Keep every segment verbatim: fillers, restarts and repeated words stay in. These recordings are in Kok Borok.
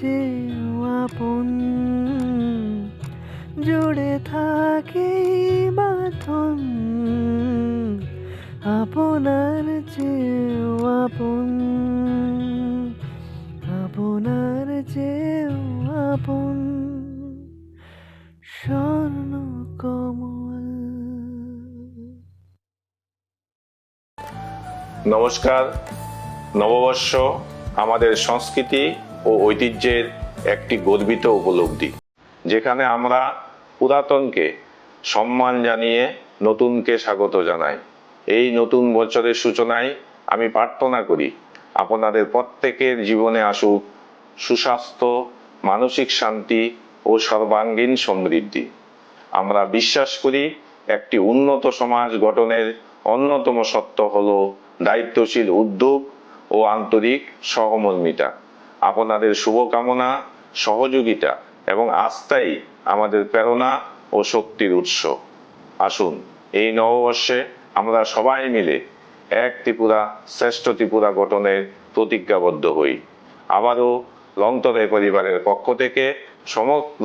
চেয়েও আপন, জুড়ে থাকি বাঁধন, আপনার চেয়েও আপন, আপনার চেয়েও আপন, স্বর্ণকমল। নমস্কার। নববর্ষ আমাদের সংস্কৃতি ও ঐতিহ্যের একটি গর্বিত উপলব্ধি, যেখানে আমরা পুরাতনকে সম্মান জানিয়ে নতুনকে স্বাগত জানাই। এই নতুন বছরের সূচনায় আমি প্রার্থনা করি, আপনাদের প্রত্যেকের জীবনে আসুক সুস্বাস্থ্য, মানসিক শান্তি ও সর্বাঙ্গীন সমৃদ্ধি। আমরা বিশ্বাস করি, একটি উন্নত সমাজ গঠনের অন্যতম সত্য হল দায়িত্বশীল উদ্যোগ ও আন্তরিক সহমর্মিতা। আপনাদের শুভকামনা, সহযোগিতা এবং আস্থাই আমাদের প্রেরণা ও শক্তির উৎস। আসুন, এই নববর্ষে আমরা সবাই মিলে এক ত্রিপুরা, শ্রেষ্ঠ ত্রিপুরা গঠনের প্রতিজ্ঞাবদ্ধ হই। আবারও লংতরাই পরিবারের পক্ষ থেকে সমগ্র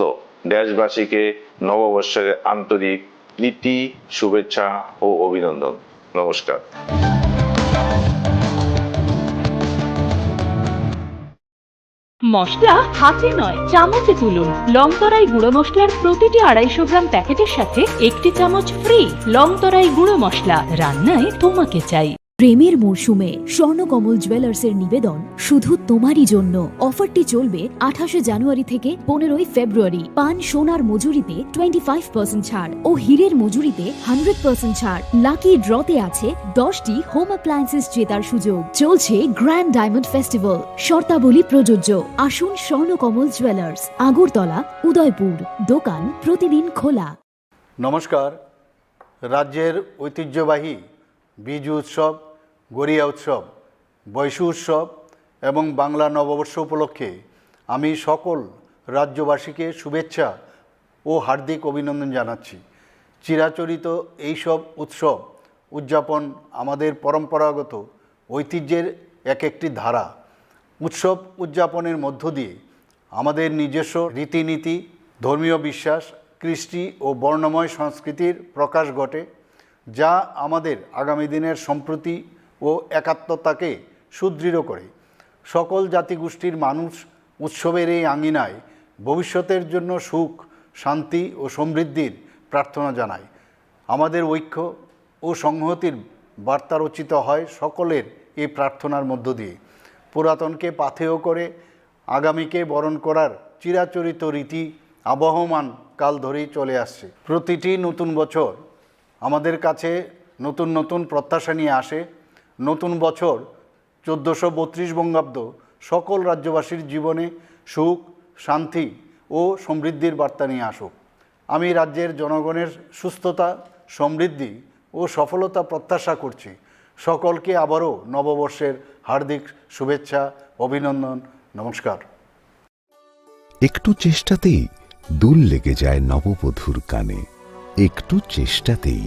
দেশবাসীকে নববর্ষের আন্তরিক প্রীতি, শুভেচ্ছা ও অভিনন্দন। নমস্কার। মশলা হাতে নয়, চামচে তুলুন। লংতরাই গুঁড়ো মশলার প্রতিটি আড়াইশো গ্রাম প্যাকেটের সাথে একটি চামচ ফ্রি। লংতরাই গুঁড়ো মশলা, রান্নায় তোমাকে চাই। প্রেমের মরশুমে স্বর্ণকমল জুয়েলার্সের নিবেদন শুধু তোমারই জন্য। অফারটি চলবে আঠাশে জানুয়ারি থেকে পনেরোই ফেব্রুয়ারি। পান সোনার মজুরিতে টোয়েন্টি ফাইভ পার্সেন্ট ছাড় ও হীরের মজুরিতে হান্ড্রেড পার্সেন্ট ছাড়। লাকি ড্রতে আছে দশটি হোম অ্যাপ্লায়েন্সেস জেতার সুযোগ। চলছে গ্র্যান্ড ডায়মন্ড ফেস্টিভ্যাল, শর্তাবলী প্রযোজ্য। আসুন স্বর্ণকমল জুয়েলার্স, আগরতলা, উদয়পুর। দোকান প্রতিদিন খোলা। নমস্কার। রাজ্যের ঐতিহ্যবাহী বিজু উৎসব, গরিয়া উৎসব, বৈশু উৎসব এবং বাংলা নববর্ষ উপলক্ষে আমি সকল রাজ্যবাসীকে শুভেচ্ছা ও হার্দিক অভিনন্দন জানাচ্ছি। চিরাচরিত এইসব উৎসব উদযাপন আমাদের পরম্পরাগত ঐতিহ্যের এক একটি ধারা। উৎসব উদযাপনের মধ্য দিয়ে আমাদের নিজস্ব রীতিনীতি, ধর্মীয় বিশ্বাস, কৃষ্টি ও বর্ণময় সংস্কৃতির প্রকাশ ঘটে, যা আমাদের আগামী দিনের সম্প্রীতি ও একাত্মতাকে সুদৃঢ় করে। সকল জাতিগোষ্ঠীর মানুষ উৎসবের এই আঙিনায় ভবিষ্যতের জন্য সুখ, শান্তি ও সমৃদ্ধির প্রার্থনা জানায়। আমাদের ঐক্য ও সংহতির বার্তা রচিত হয় সকলের এই প্রার্থনার মধ্য দিয়ে। পুরাতনকে পাথেয় করে আগামীকে বরণ করার চিরাচরিত রীতি আবহমান কাল ধরেই চলে আসছে। প্রতিটি নতুন বছর আমাদের কাছে নতুন নতুন প্রত্যাশা নিয়ে আসে। নতুন বছর চোদ্দোশো বত্রিশ বঙ্গাব্দ সকল রাজ্যবাসীর জীবনে সুখ, শান্তি ও সমৃদ্ধির বার্তা নিয়ে আসুক। আমি রাজ্যের জনগণের সুস্থতা, সমৃদ্ধি ও সফলতা প্রত্যাশা করছি। সকলকে আবারও নববর্ষের হার্দিক শুভেচ্ছা, অভিনন্দন, নমস্কার। একটু চেষ্টাতেই দুল লেগে যায় নববধূর কানে, একটু চেষ্টাতেই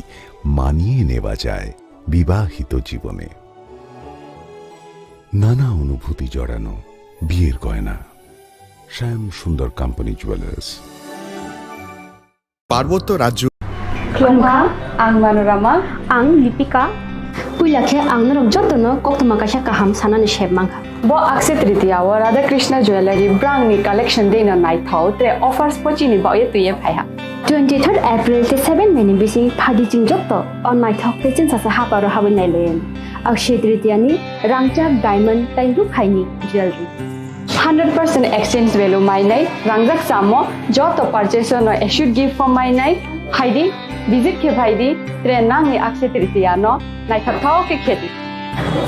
মানিয়ে নেওয়া যায় বিবাহিত জীবনে। নানা অনুভূতি জড়ানো বিয়ের গয়না। শ্যাম সুন্দর কোম্পানি জুয়েলার্স। পার্বত্য রাজ্য। Khulumkha, ang Manorama. Ang Lipika. Puila khe ang norok jotono koktwma kaisa kaham sanani sep mankha. Bo Akshaya Tritiya o Radha Krishna Jewellery brand ni collection deino naithok tre offers pochini baoye twiye phaiha. Twenty third April tei seven May ni bising phadi chwng joto o naithok tei chwngsacha haparo habwi nailaiyani. Akshaya Tritiya ni rangchak diamond tei rukhaini jewellery. Hundred percent exchange value mainai, rangjak chamo, joto purchase no assured gift form mainai, phaidi, visit khe phaidi, tre nangni Akshaya Tritiya no naithok thok khe khedi.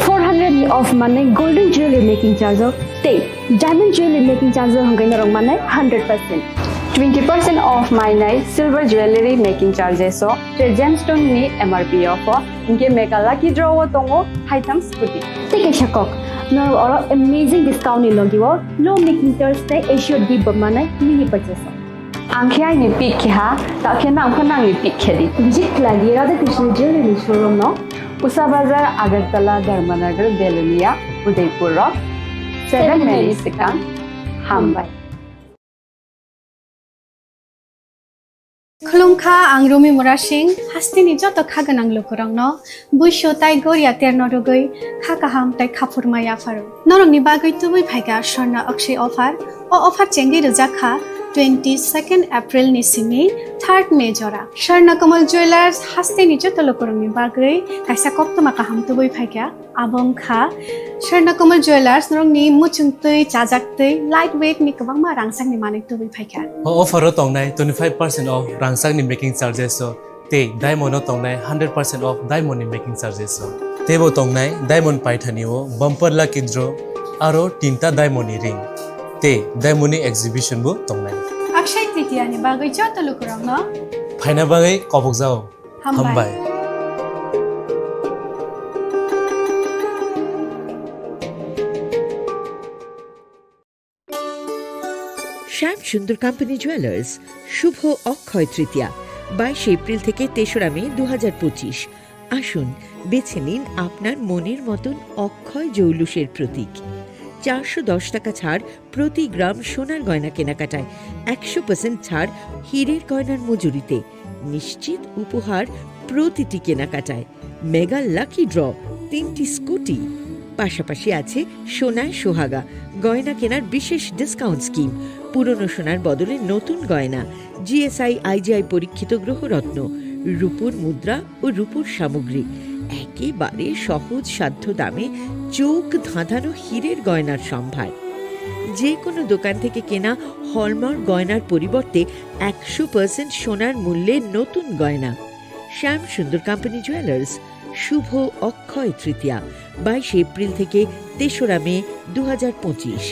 Four hundred ni off manai golden jewelry making charge o tei diamond jewelry making charge o hwnkhai norok manai hundred percent. Twenty percent off mainai silver jewelry making charges o tre gemstone ni M R P o pho, hinkhe mega lucky draw o tongo haitham scooty. Tei kaisa kok, norok oro amazing discount ni logi o low making charge tei assured gift bo manai mini purchase o. Ang khe aini pick khe ha, ta khe nang pho nangni pick khe di. Visit khlai di Radha Krishna Jewelry ni showroom no. Usa Bazar, Agartala, Dharmanagar, Belonia, Udaipur rok. Seven May ni swkang. Hambai. Khulumkha, ang Rumi Murasing, hasteni joto kha gwnang lukurokno buisu tai goria terno rwgwi kha kaham tai khaphurma yapharo. Norokni bagwi tubui phaikha Swarna Akshay offer. O offer chengwi rwjak kha twenty second April ni simi third May jora. Swarna Kamal Jewellers hasteni joto lukurokni bagwi kaisa koktwma kaham tubui phaikha. Abo wngkha Swarna Kamal Jewellers, norokni muchung twi, chajak twi, light weight ni kwbangma rangchakni manwi tubui phaikha. O offer o tongnai twenty five percent off rangchakni making charges o, tei diamond o tongnai hundred percent off diamond ni making charges o. Teibo tongnai diamond paithani o bumper lucky draw aro tinta diamond ni ring, tei diamond ni exhibition bo tongnai. Akshay Tritiya ni bagwi joto lukurokno phaina bagwi kobokjao. Hambai. Hambai. শ্যাম সুন্দর company jewellers, শুভ অক্ষয় তৃতীয়া, বাইশে এপ্রিল থেকে তেসরা মে দু হাজার পঁচিশ। আসুন, বেছে নিন আপনার মনের মতন অক্ষয় জৌলুসের প্রতীক। চারশো দশ টাকা ছাড় প্রতি গ্রাম সোনার গয়না কেনাকাটায়, একশো পার্সেন্ট ছাড় হীরের গয়নার মজুরিতে, নিশ্চিত উপহার প্রতিটি কেনাকাটায়, মেগা লাকি ড্র, তিনটি স্কুটি, পাশাপাশি আছে সোনায় সোহাগা গয়না কেনার বিশেষ ডিসকাউন্ট স্কিম, পুরনো সোনার বদলে নতুন গয়না, জিএসআই আইজিআই পরীক্ষিত গ্রহরত্ন, রূপোর মুদ্রা ও রূপোর সামগ্রী, একেবারে সহজ সাধ্য দামে চোখ ধাঁধানো হীরের গয়নার সম্ভার। যে কোনো দোকান থেকে কেনা হলমার্ক গয়নার পরিবর্তে একশো পার্সেন্ট সোনার মূল্যে নতুন গয়না। শ্যাম সুন্দর কোম্পানি জুয়েলার্স, শুভ অক্ষয় তৃতীয়া, বাইশে এপ্রিল থেকে তেসরা মে দু হাজার পঁচিশ।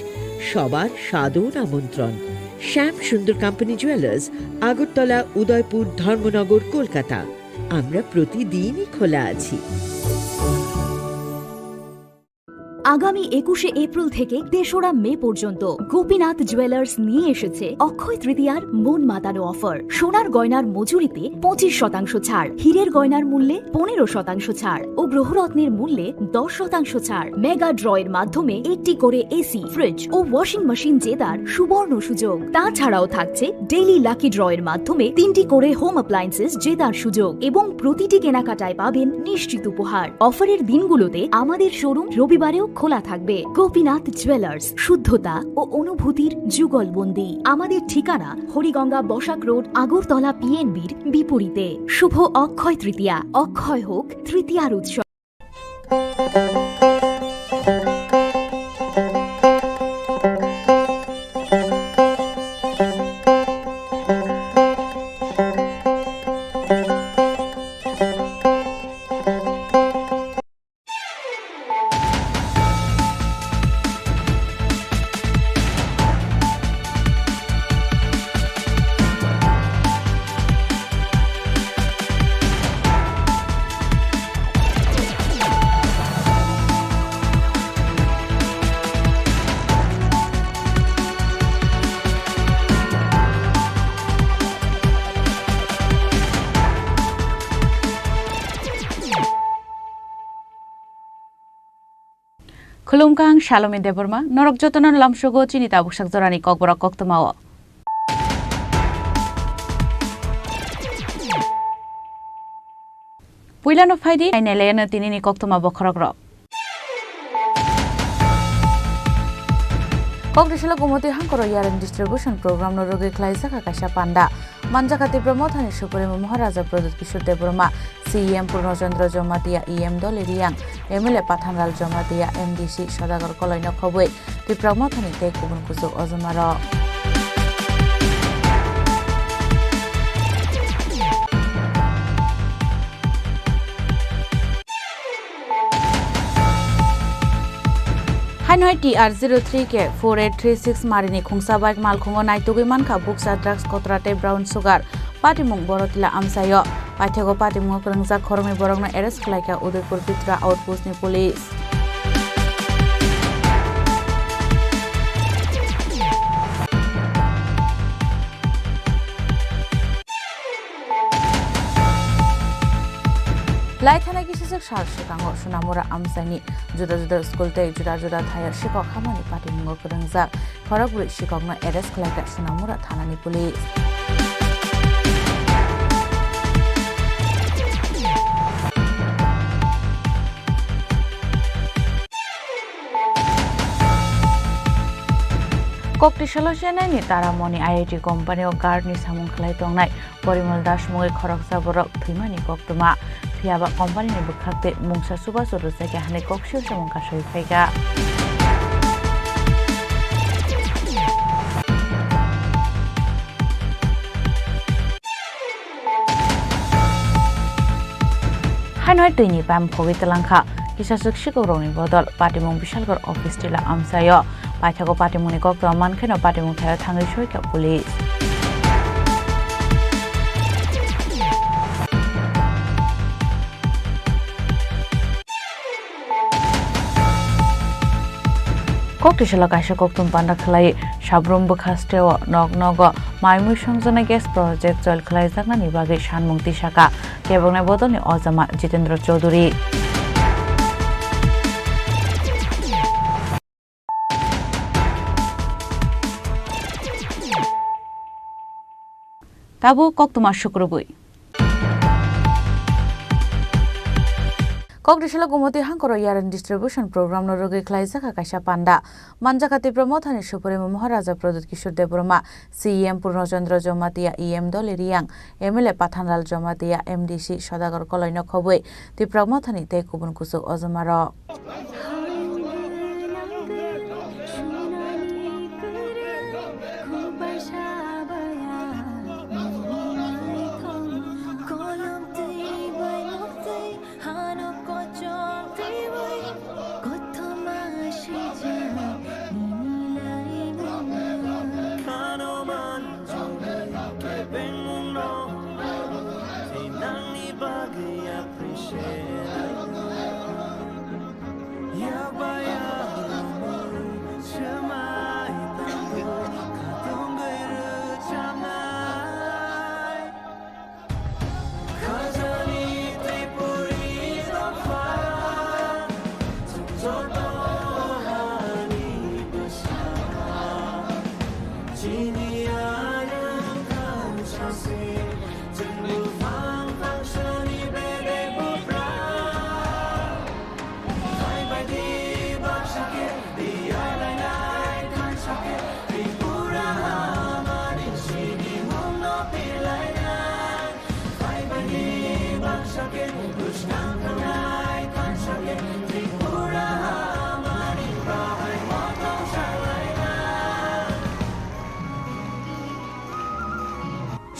সবার সাদর আমন্ত্রণ। শ্যাম সুন্দর কোম্পানি জুয়েলার্স, আগরতলা, উদয়পুর, ধর্মনগর, কলকাতা। আমরা প্রতিদিনই খোলা আছি। আগামী একুশে এপ্রিল থেকে তেসরা মে পর্যন্ত গোপীনাথ জুয়েলার্স নিয়ে এসেছে অক্ষয় তৃতীয়ার মন মাতানো অফার। সোনার গয়নার মজুরিতে পঁচিশ শতাংশ ছাড়, হীরের গয়নার মূল্যে পনেরো শতাংশ ছাড় ও গ্রহরত্নের মূল্যে দশ শতাংশ ছাড়। মেগা ড্র এর মাধ্যমে একটি করে এসি, ফ্রিজ ও ওয়াশিং মেশিন জেতার সুবর্ণ সুযোগ। তাছাড়াও থাকছে ডেইলি লাকি ড্র এর মাধ্যমে তিনটি করে হোম অ্যাপ্লায়েন্সেস জেতার সুযোগ এবং প্রতিটি কেনাকাটায় পাবেন নিশ্চিত উপহার। অফারের দিনগুলোতে আমাদের শোরুম রবিবারেও খোলা থাকবে। গোপীনাথ জুয়েলার্স, শুদ্ধতা ও অনুভূতির যুগলবন্দি। আমাদের ঠিকানা হরিগঙ্গা বসাক রোড, আগরতলা পিএনবির বিপরীতে। শুভ অক্ষয় তৃতীয়া, অক্ষয় হোক তৃতীয়ার উৎসব। Khulumkha, ang Salome Debbarma, norok jotono lamsogo chini tabuksak jorani kokborok koktwmao. Puilano phaidi, nainailaino tinini koktwma bokhorokrok. Kokrisilo Gumoti Hangkoro Yareng Distribution Program no rwgwi khlaijak kaisa panda. Manjakha Tipra Mothani Supremo Maharaja Pradyut Kishore Debbarma, C E M Purno Chandra Jamatia, E M Dolly Reang, M L A Pathanlal Jamatia, M D C Sodagar Koloino khobwi Tipra Mothani tei kubun kuchuk ojomarok. Haino hai T R zero three K four eight three six marini khungsa bike malkhungo naitugwi mankha bukcha drugs kotra tei brown sugar. Patimung Borotila amchaio. Paithakgo patimungo kwrwngjak khoroknwi borokno arrest khlaikha Udaipur Pitra Outpost ni police. Lai thana kisaswk sal swkango Sonamura amchaini juda juda school tei juda juda thaio sikok hamani patimungo kwrwngjak khorokbrwi sikokno arrest khlaikha Sonamura thanani police. Koktisalo Chennai ni Taramoni I I T company o guard ni samung khlai tongnai Porimol Das mungwi khoroksa borok thwimani koktwma. Phiyaba company ni bwkhak tei mungsa chubachu rwjakya hwnwi koksio samung kasui phaikha. Haino hai twini pam khogwi twlangkha. Kisaswk sikokrokni bodol patimung Bishalgarh office tila amchaio. Paithago patimungni koktwma mankheno patimung thaio thangwi soikha police. Koktisalo kaisa koktwma panda khlai sabrum bwkha steo nok nogo mai mui songjaknai gas project chol khlaijaknani bagwi sanmung tisaka keboknai bodolni ojama Jitendra Chaudhary. Tabuk koktwma sukrubwi. Koktisalo Gumoti Hangkoro Yarn Distribution Program no rwgwi khlaijak kaisa panda. Manjakha Tipra Mothani Supremo Maharaja Pradyut Kishore Debbarma, C E M Purno Chandra Jamatia, E M Doli Riang, M L A Pathanlal Jamatia, M D C Sodagar Koloi no khobwi Tipra Mothani tei kubun kuchuk ojomarok.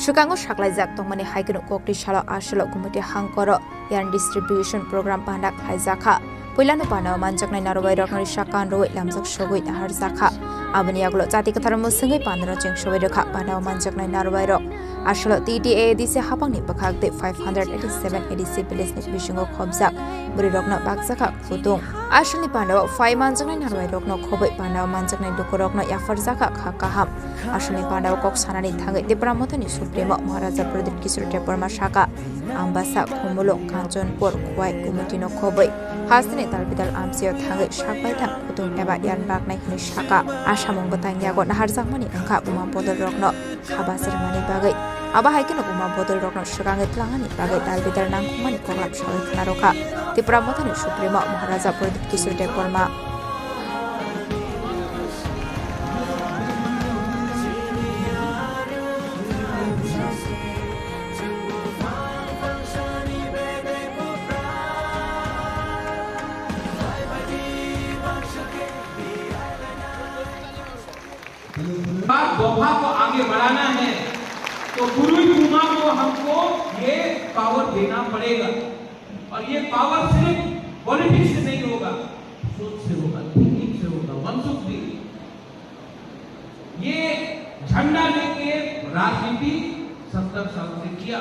Swkango saklaijak tongmani hai kheno kokti salo aswlo Gumoti Hangkoro yarn distribution program panda khlaijakha. Puilano pandao manjaknai narwai rokno risa kan rwui lamjak sogwi naharjakha. Aboni yagulo jati kwthar mwswngwi pandano cheng sogwi rwkha pandao manjaknai narwai rok. Aswlo T T A A D C hapangni bwkhak tei five hundred eighty-seven A D C village ni bisingo khobjak bwrwi rokno bakjakha kutung. Aswlni pandao phai manjaknai narwai rokno khobwi pandao manjaknai dukurokno yapharjakha kha kaham. Aswlni pandao kok sanani thangwi Tipra Mothani Supremo Maharaja Pradyut Kishore Debbarma saka, Ambasa, Khumulwng, Kanchanpur, Khowai, Gumotino khobwi hasteni talbidal amchaio thangwi sak baithang kutung eba yarn baknai hwnwi saka. A samung bwtang yago naharjakmani wngkha buma bodol rokno kha bachirmani bagwi. Abo hai kheno buma bodol rokno swkangwi twlangani bagwi dalbidal nangkukmani koklam sawi khna rwkha Tipra Mothani Supremo Maharaja Pradyut Kishore Debbarma. बात दोफा को आगे बढ़ाना है, तो गुरुई कुमार को हमको ये पावर देना पड़ेगा। और ये पावर सिर्फ पॉलिटिक्स से नहीं होगा, सोच से होगा, थिंकिंग से होगा। मनसुख जी, ये झंडा लेके राजनीति सत्तर साल से किया,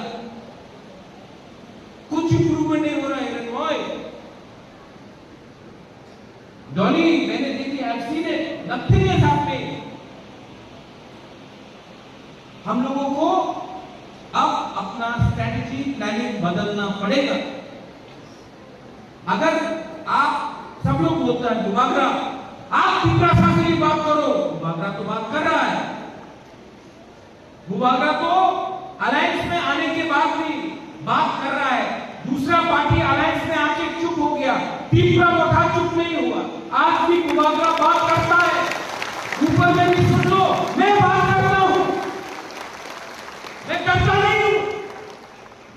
कुछ इम्प्रूवमेंट नहीं हो रहा है, हिरण भाई। डॉली, मैंने देखी, I've seen it, nothing is happening। हम लोगों को अब अपना स्ट्रैटेजी प्लानिंग बदलना पड़ेगा। अगर आप सब लोग बोलता है बुबागरा, आप तिपरासा के लिए बात करो, बुबागरा तो बात कर रहा है। बुबागरा तो अलायंस में आने के बाद भी बात कर रहा है, दूसरा पार्टी अलायंस में आके चुप हो गया, तिपरा मोथा चुप नहीं हुआ, आज भी बुबागरा बात करता है। ऊपर में भी सुन लो, मैं बात करता हूँ, मैं डरता नहीं हूँ।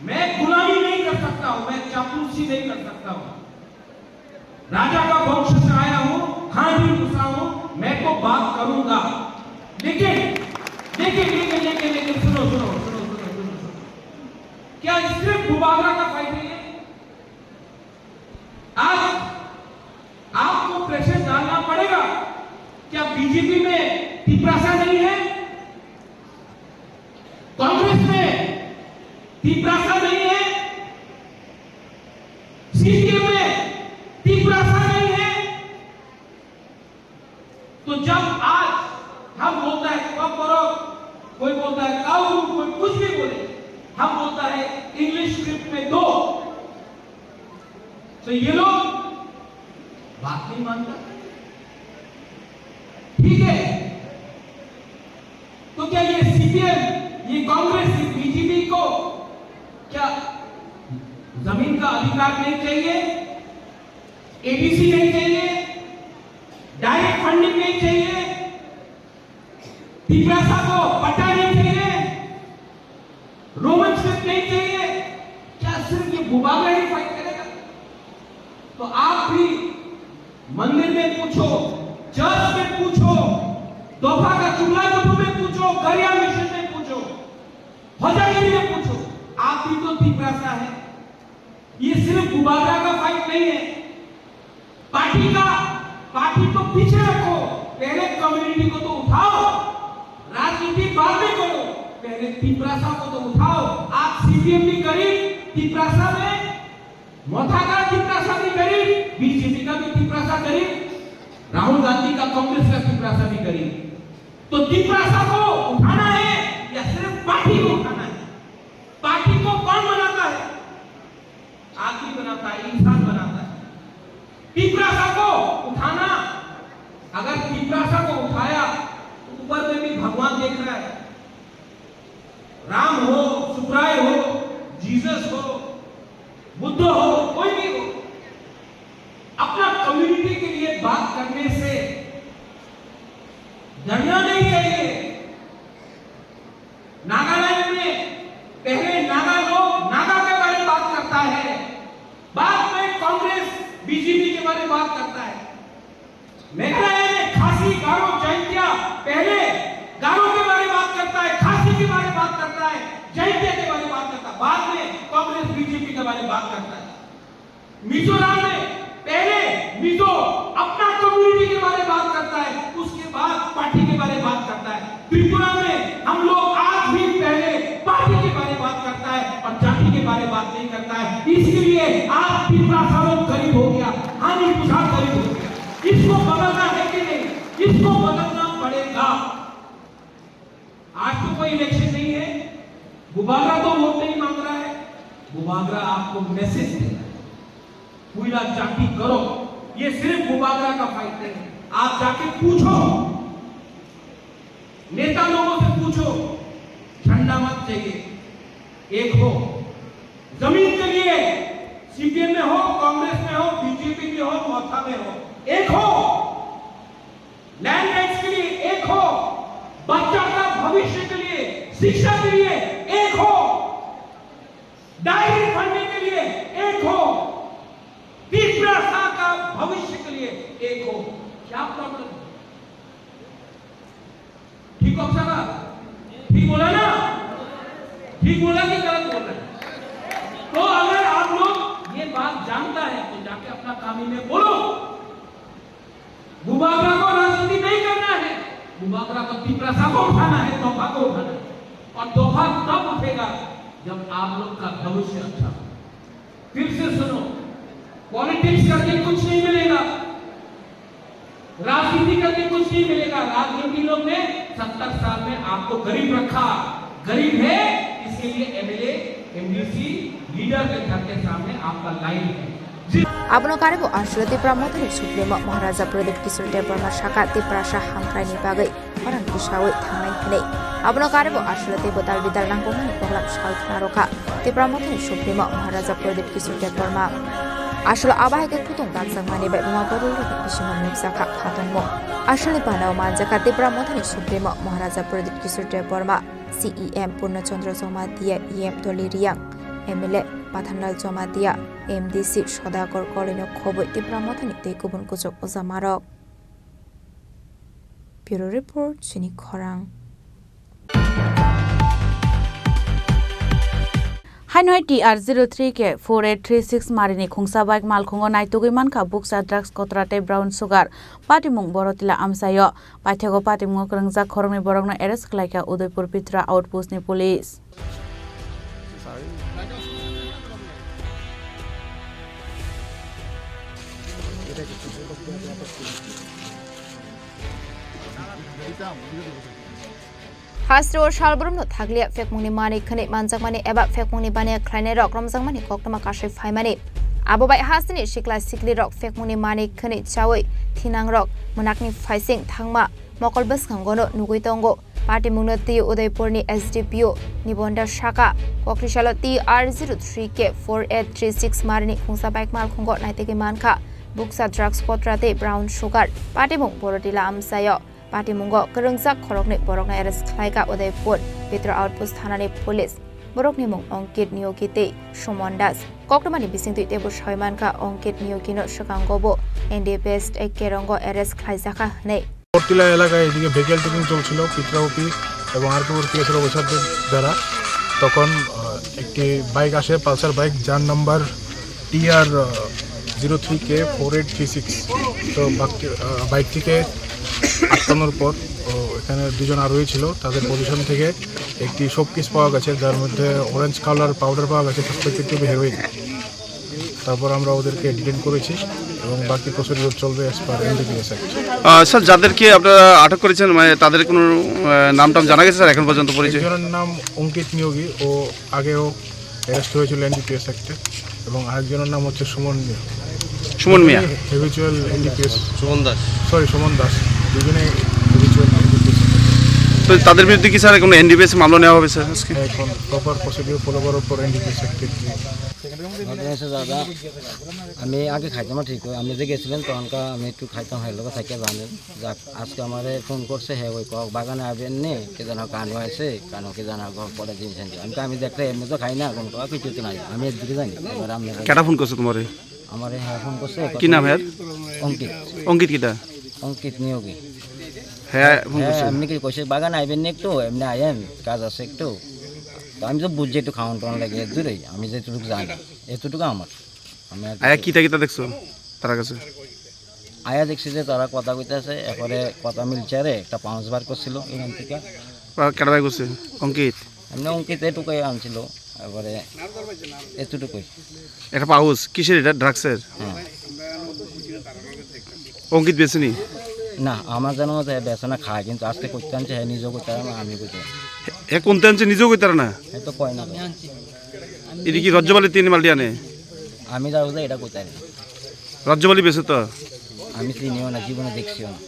मैं गुलामी नहीं कर सकता हूं, मैं चापलूसी नहीं कर सकता हूं। राजा का वंश से आया हूं, खानदानी घुसा हूं, मैं तो बात करूंगा। लेकिन, लेकिन, लेकिन, लेकिन, लेकिन, सुनो, सुनो, सुनो, सुनो, सुनो, सुनो। क्या सिर्फ बुबागरा का फाइट है ये? आज आपको प्रेशर डालना पड़ेगा। क्या बीजेपी में तिपरासा नहीं है? कांग्रेस में तिपरासा नहीं है? सीपीएम में तिपरासा नहीं है? तो जब आज हम बोलता है ककबरक, कोई बोलता है काउरू, कोई कुछ भी बोले, हम बोलता है इंग्लिश स्क्रिप्ट में दो, तो ये लोग बात नहीं मानता। ठीक है, तो क्या ये सीपीएम, ये कांग्रेस, ये बीजेपी को क्या जमीन का अधिकार नहीं चाहिए, एडीसी नहीं चाहिए, डायरेक्ट फंडिंग नहीं चाहिए, तिपरासा को पट्टा नहीं चाहिए, रोमन स्क्रिप्ट नहीं चाहिए? क्या सिर्फ ये बुबागरा ही फाइट करेगा? तो आप भी मंदिर में पूछो, चर्च में पूछो, दोफा का चुगला गुटू में पूछो, गरिया मिशन में पूछो, होजागिरी में पूछो, आप भी तो तिपरासा है। ये सिर्फ बुबागरा का फाइट नहीं है। पार्टी का, पार्टी तो पीछे रखो, पहले कम्युनिटी को तो उठाओ, राजनीति बाद में करो, पहले तिपरासा को तो उठाओ। आप सीपीएम भी गरीब, तिपरासा में मोथा का तिपरासा भी गरीब, बीजेपी का भी तिपरासा गरीब, राहुल गांधी का, कांग्रेस का तिपरासा भी गरीब। तो तिपरासा को उठाना है या सिर्फ पार्टी को उठाना है? पार्टी को कौन बनाता है? आदमी बनाता है, इंसान बनाता है। तिपरासा को उठाना, अगर तिपरासा को उठाया तो ऊपर में भी भगवान देख रहा है। राम हो, सुखराय हो, जीसस हो, बुद्ध हो, कोई भी हो, अपना कम्युनिटी के लिए बात करने से डरना नहीं चाहिए। नागालैंड में पहले नागा लोग नागा के बारे में बात करता है, बाद में कांग्रेस बीजेपी के बारे में बात करता है। मेघालय में खासी, गारो, जैंतिया, पहले गारो के बारे में बात करता है, खासी के बारे में बात करता है, जैंतिया के बारे में बात करता है, बाद में कांग्रेस बीजेपी के बारे में बात करता है। मिजोरम में पहले मिजो अपना कम्युनिटी के बारे में बात करता है, उसके बाद पार्टी के बारे में बात करता है। त्रिपुरा में हम लोग आज भी पहले पार्टी के बारे में बात करता है और जाति के बारे में बात नहीं करता है। इसके लिए आज तिपरासा लोग गरीब हो गया, हानि बुझा गरीब हो गया। इसको बदलना है कि नहीं? इसको बदलना पड़ेगा। आज तो कोई इलेक्शन नहीं है, बुबागरा तो वोट नहीं मांग रहा है। बुबागरा आपको मैसेज दे रहा है, पुइला जाति करो। ये सिर्फ बुबागरा का फाइट नहीं है। आप जाके पूछो, नेता लोगों से पूछो, झंडा मत चाहिए, एक हो। जमीन के लिए सीपीएम में हो, कांग्रेस में हो, बीजेपी में हो, मोथा में हो, एक हो। लैंड राइट्स के लिए एक हो, बच्चा का भविष्य के लिए, शिक्षा के लिए एक हो, डायरी फंडिंग के लिए एक हो, तिपरासा का भविष्य के लिए एक हो। क्या प्रॉब्लम है? ठीक हो साहब? ठीक बोला ना? ठीक बोला कि गलत बोला? तो अगर आप लोग ये बात जानता है तो जाके अपना कामी में बोलो। बुबागरा को राजनीति नहीं करना है, बुबागरा को तिपरासा को उठाना है, दोफा को उठाना है। और दोफा तब उठेगा जब आप लोग का भविष्य अच्छा हो। फिर से सुनो, पॉलिटिक्स करके कुछ नहीं मिलेगा, राजनीति करके कुछ नहीं मिलेगा। राजनीति लोग ने सत्तर साल में आपको गरीब रखा, गरीब है, इसके लिए एमएलए, एमडीसी, लीडर के घर के सामने आपका लाइन है। Abono karwi bo aswk Tipra Mothani Supremo Maharaja Pradip Kishore Debbarma sakha Tiprasa hamkraini bagwi khorang tisawi thangnai hwnwi. Abono karwi bo aswk teibo tal bidal nangkukmani koklam sal khna rwkha Tipra Mothani Supremo Maharaja Pradip Kishore Debbarma. Aswk abo hai khe khutung dakjakmani bai buma bororokni bisingo nukjakha khatungmung. Aswkni panao manjakha Tipra Mothani Supremo Maharaja Pradip Kishore Debbarma, C E M Purna Chandra Jamatia, E M Doli Riang, M L A Pathanlal Jamatia, M D C Sodakor Kolino khobwi Tipra Mothani tei kubun kuchuk ojamarok. Bureau Report, Chini Khorang. Haino hai T R zero three K four eight three six marini khungsa bike malkhungo naitugwi mankha bukcha drugs kotra tei brown sugar, patimung Borotila amchaio. Paithakgo patimungo kwrwngjak khoroknwi borokno arrest khlaikha Udaipur Pitra Outpost ni police. Hasteo salbrumno thakliya phekmungni manwi khwnwi manjakmani eba phekmungni baniya khlainairok romjakmani koktwma kasui phaimani. Abo bai hasteni sikla siklirok phekmungni manwi khwnwi chaui thinangrok mwnakni phaising thangma mokol bwskangono nugwi tongo. Patimungno twi Udaipurni S D P O Nibonda sakha, kokrisalo T R zero three K four eight three six marini khungsa bike malkhungo naitugwi mankha bukcha drugs kotra tei brown sugar. Patimung Borotila amchaio. Patimungo kwrwngjak khoroknwi borokno arrest khlaikha Udaipur Petro Outpost thanani police. Borokni mung Ankit Niyogi tei Suman Das. Koktwmani bisingtwi teibo sawi mankha Ankit Niyogino swkango bo N D P S tei Kerongo arrest khlaijakha hwnwi. পরটিলা এলাকায় এদিকে vehicle checking চলছিল পিত্রাউপি এবং আর K P এসের অফিসারদের দ্বারা। তখন আহ, একটি বাইক আসে, পালসার বাইক, যার নাম্বার টি আর zero three K four eight three six. তো বাক- আহ, বাইক থেকে আটকানোর পর ও, এখানে দুজন আরোহী ছিল, তাদের পজিশন থেকে একটি শোপিস পাওয়া গেছে, যার মধ্যে অরেঞ্জ কালার পাউডার পাওয়া গেছে, সাসপেক্টেড টু বি হেরোইন। তারপর আমরা ওদেরকে ডিটেইন করেছি এবং বাকি প্রসিডিউর চলবে অ্যাজ পার এনডিপিএস অ্যাক্ট। আহ, স্যার, যাদেরকে আপনারা আটক করেছেন, মানে, তাদের কোনো, আহ, নাম টাম জানা গেছে, স্যার, এখন পর্যন্ত পরিচয়? একজনের নাম অঙ্কিত নিয়োগী, ও আগেও অ্যারেস্ট হয়েছিল এনডিপিএস অ্যাক্টে, এবং আরেকজনের নাম হচ্ছে Suman Mia. Suman Mia. Habitual NDPS. Suman Das. Sorry, Suman Das. দুজনে হ্যাবিচুয়াল এনডিপিএস। তো তাদের বিরুদ্ধে কি, স্যার, কোনো এনডিপিএস মামলা নেওয়া হবে, স্যার, আজকে? হ্যাঁ, এখন প্রপার প্রসিডিউর ফলো করার পর এনডিপিএস অ্যাক্টে। ঘটনা হয়েছে দাদা, আমি আগে খাইতাম না ঠিক, আপনি যে গেছিলেন তখনকার আমি একটু খাইতাম, হ্যাঁ, লোকে থাকে জানেন। যাক, আজকে আমারে ফোন করছে, হ্যাঁ, ওই কক বাগানে আবেন নে, কে জানো কানো আছে, কানো কে জানো কক পরে জিনিস আনছে। আমি তো, আমি দেখতে এমনি তো খাই না, কোনো কক কিছু তো নাই, আমি এদিকে জানি। এবার আপনার কেটা ফোন করছে তোমারে? আমারে হ্যাঁ ফোন করছে। কি নাম হ্যার? অঙ্কিত। অঙ্কিত কিটা? অঙ্কিত নিয়োগী। হ্যাঁ, ফোন হ্যাঁ, করছে। এমনি কি কইছে, "বাগান আইবেন নি একটু?" এমনি আইয়েন, কাজ আছে একটু। তো আমি তো বুঝছি একটু খাওয়ান টাওয়ান লাগে, এর দূরেই, আমি যেটুকু জানি, এতটুকু আমার। আমি আর আয়া কিছু কিতা কিতা দেখছো তার কাছে? আয়া দেখছি যে তারা কথা কইতাছে, এরপরে কথা মিলছে রে, একটা পাউচ বার করছিল এখান থেকে। আর কেডা ভাই করছে? অঙ্কিত? এমনি অঙ্কিত এটুকুই আনছিল, এরপরে এতটুকুই। একটা পাউচ, কিসের এটা? ড্রাগসের? হ্যাঁ। অঙ্কিত বেচেনি? না, আমার জানা মতে বেচে না, খায়, কিন্তু আজকে করতে আনছে, হ্যাঁ, নিজেও করতে পারে না, আমিও করতে পারি না। এ কোনটা আনছে নিজেও করতে পারে না? এ তো কয় না তো। এটা কি রজ্জবালি তিন মালটি আনে? আমি যাবো যে এটা করতে পারি না। রজ্জবালি বেচে তো? আমি চিনিও না, জীবনে দেখছিও না।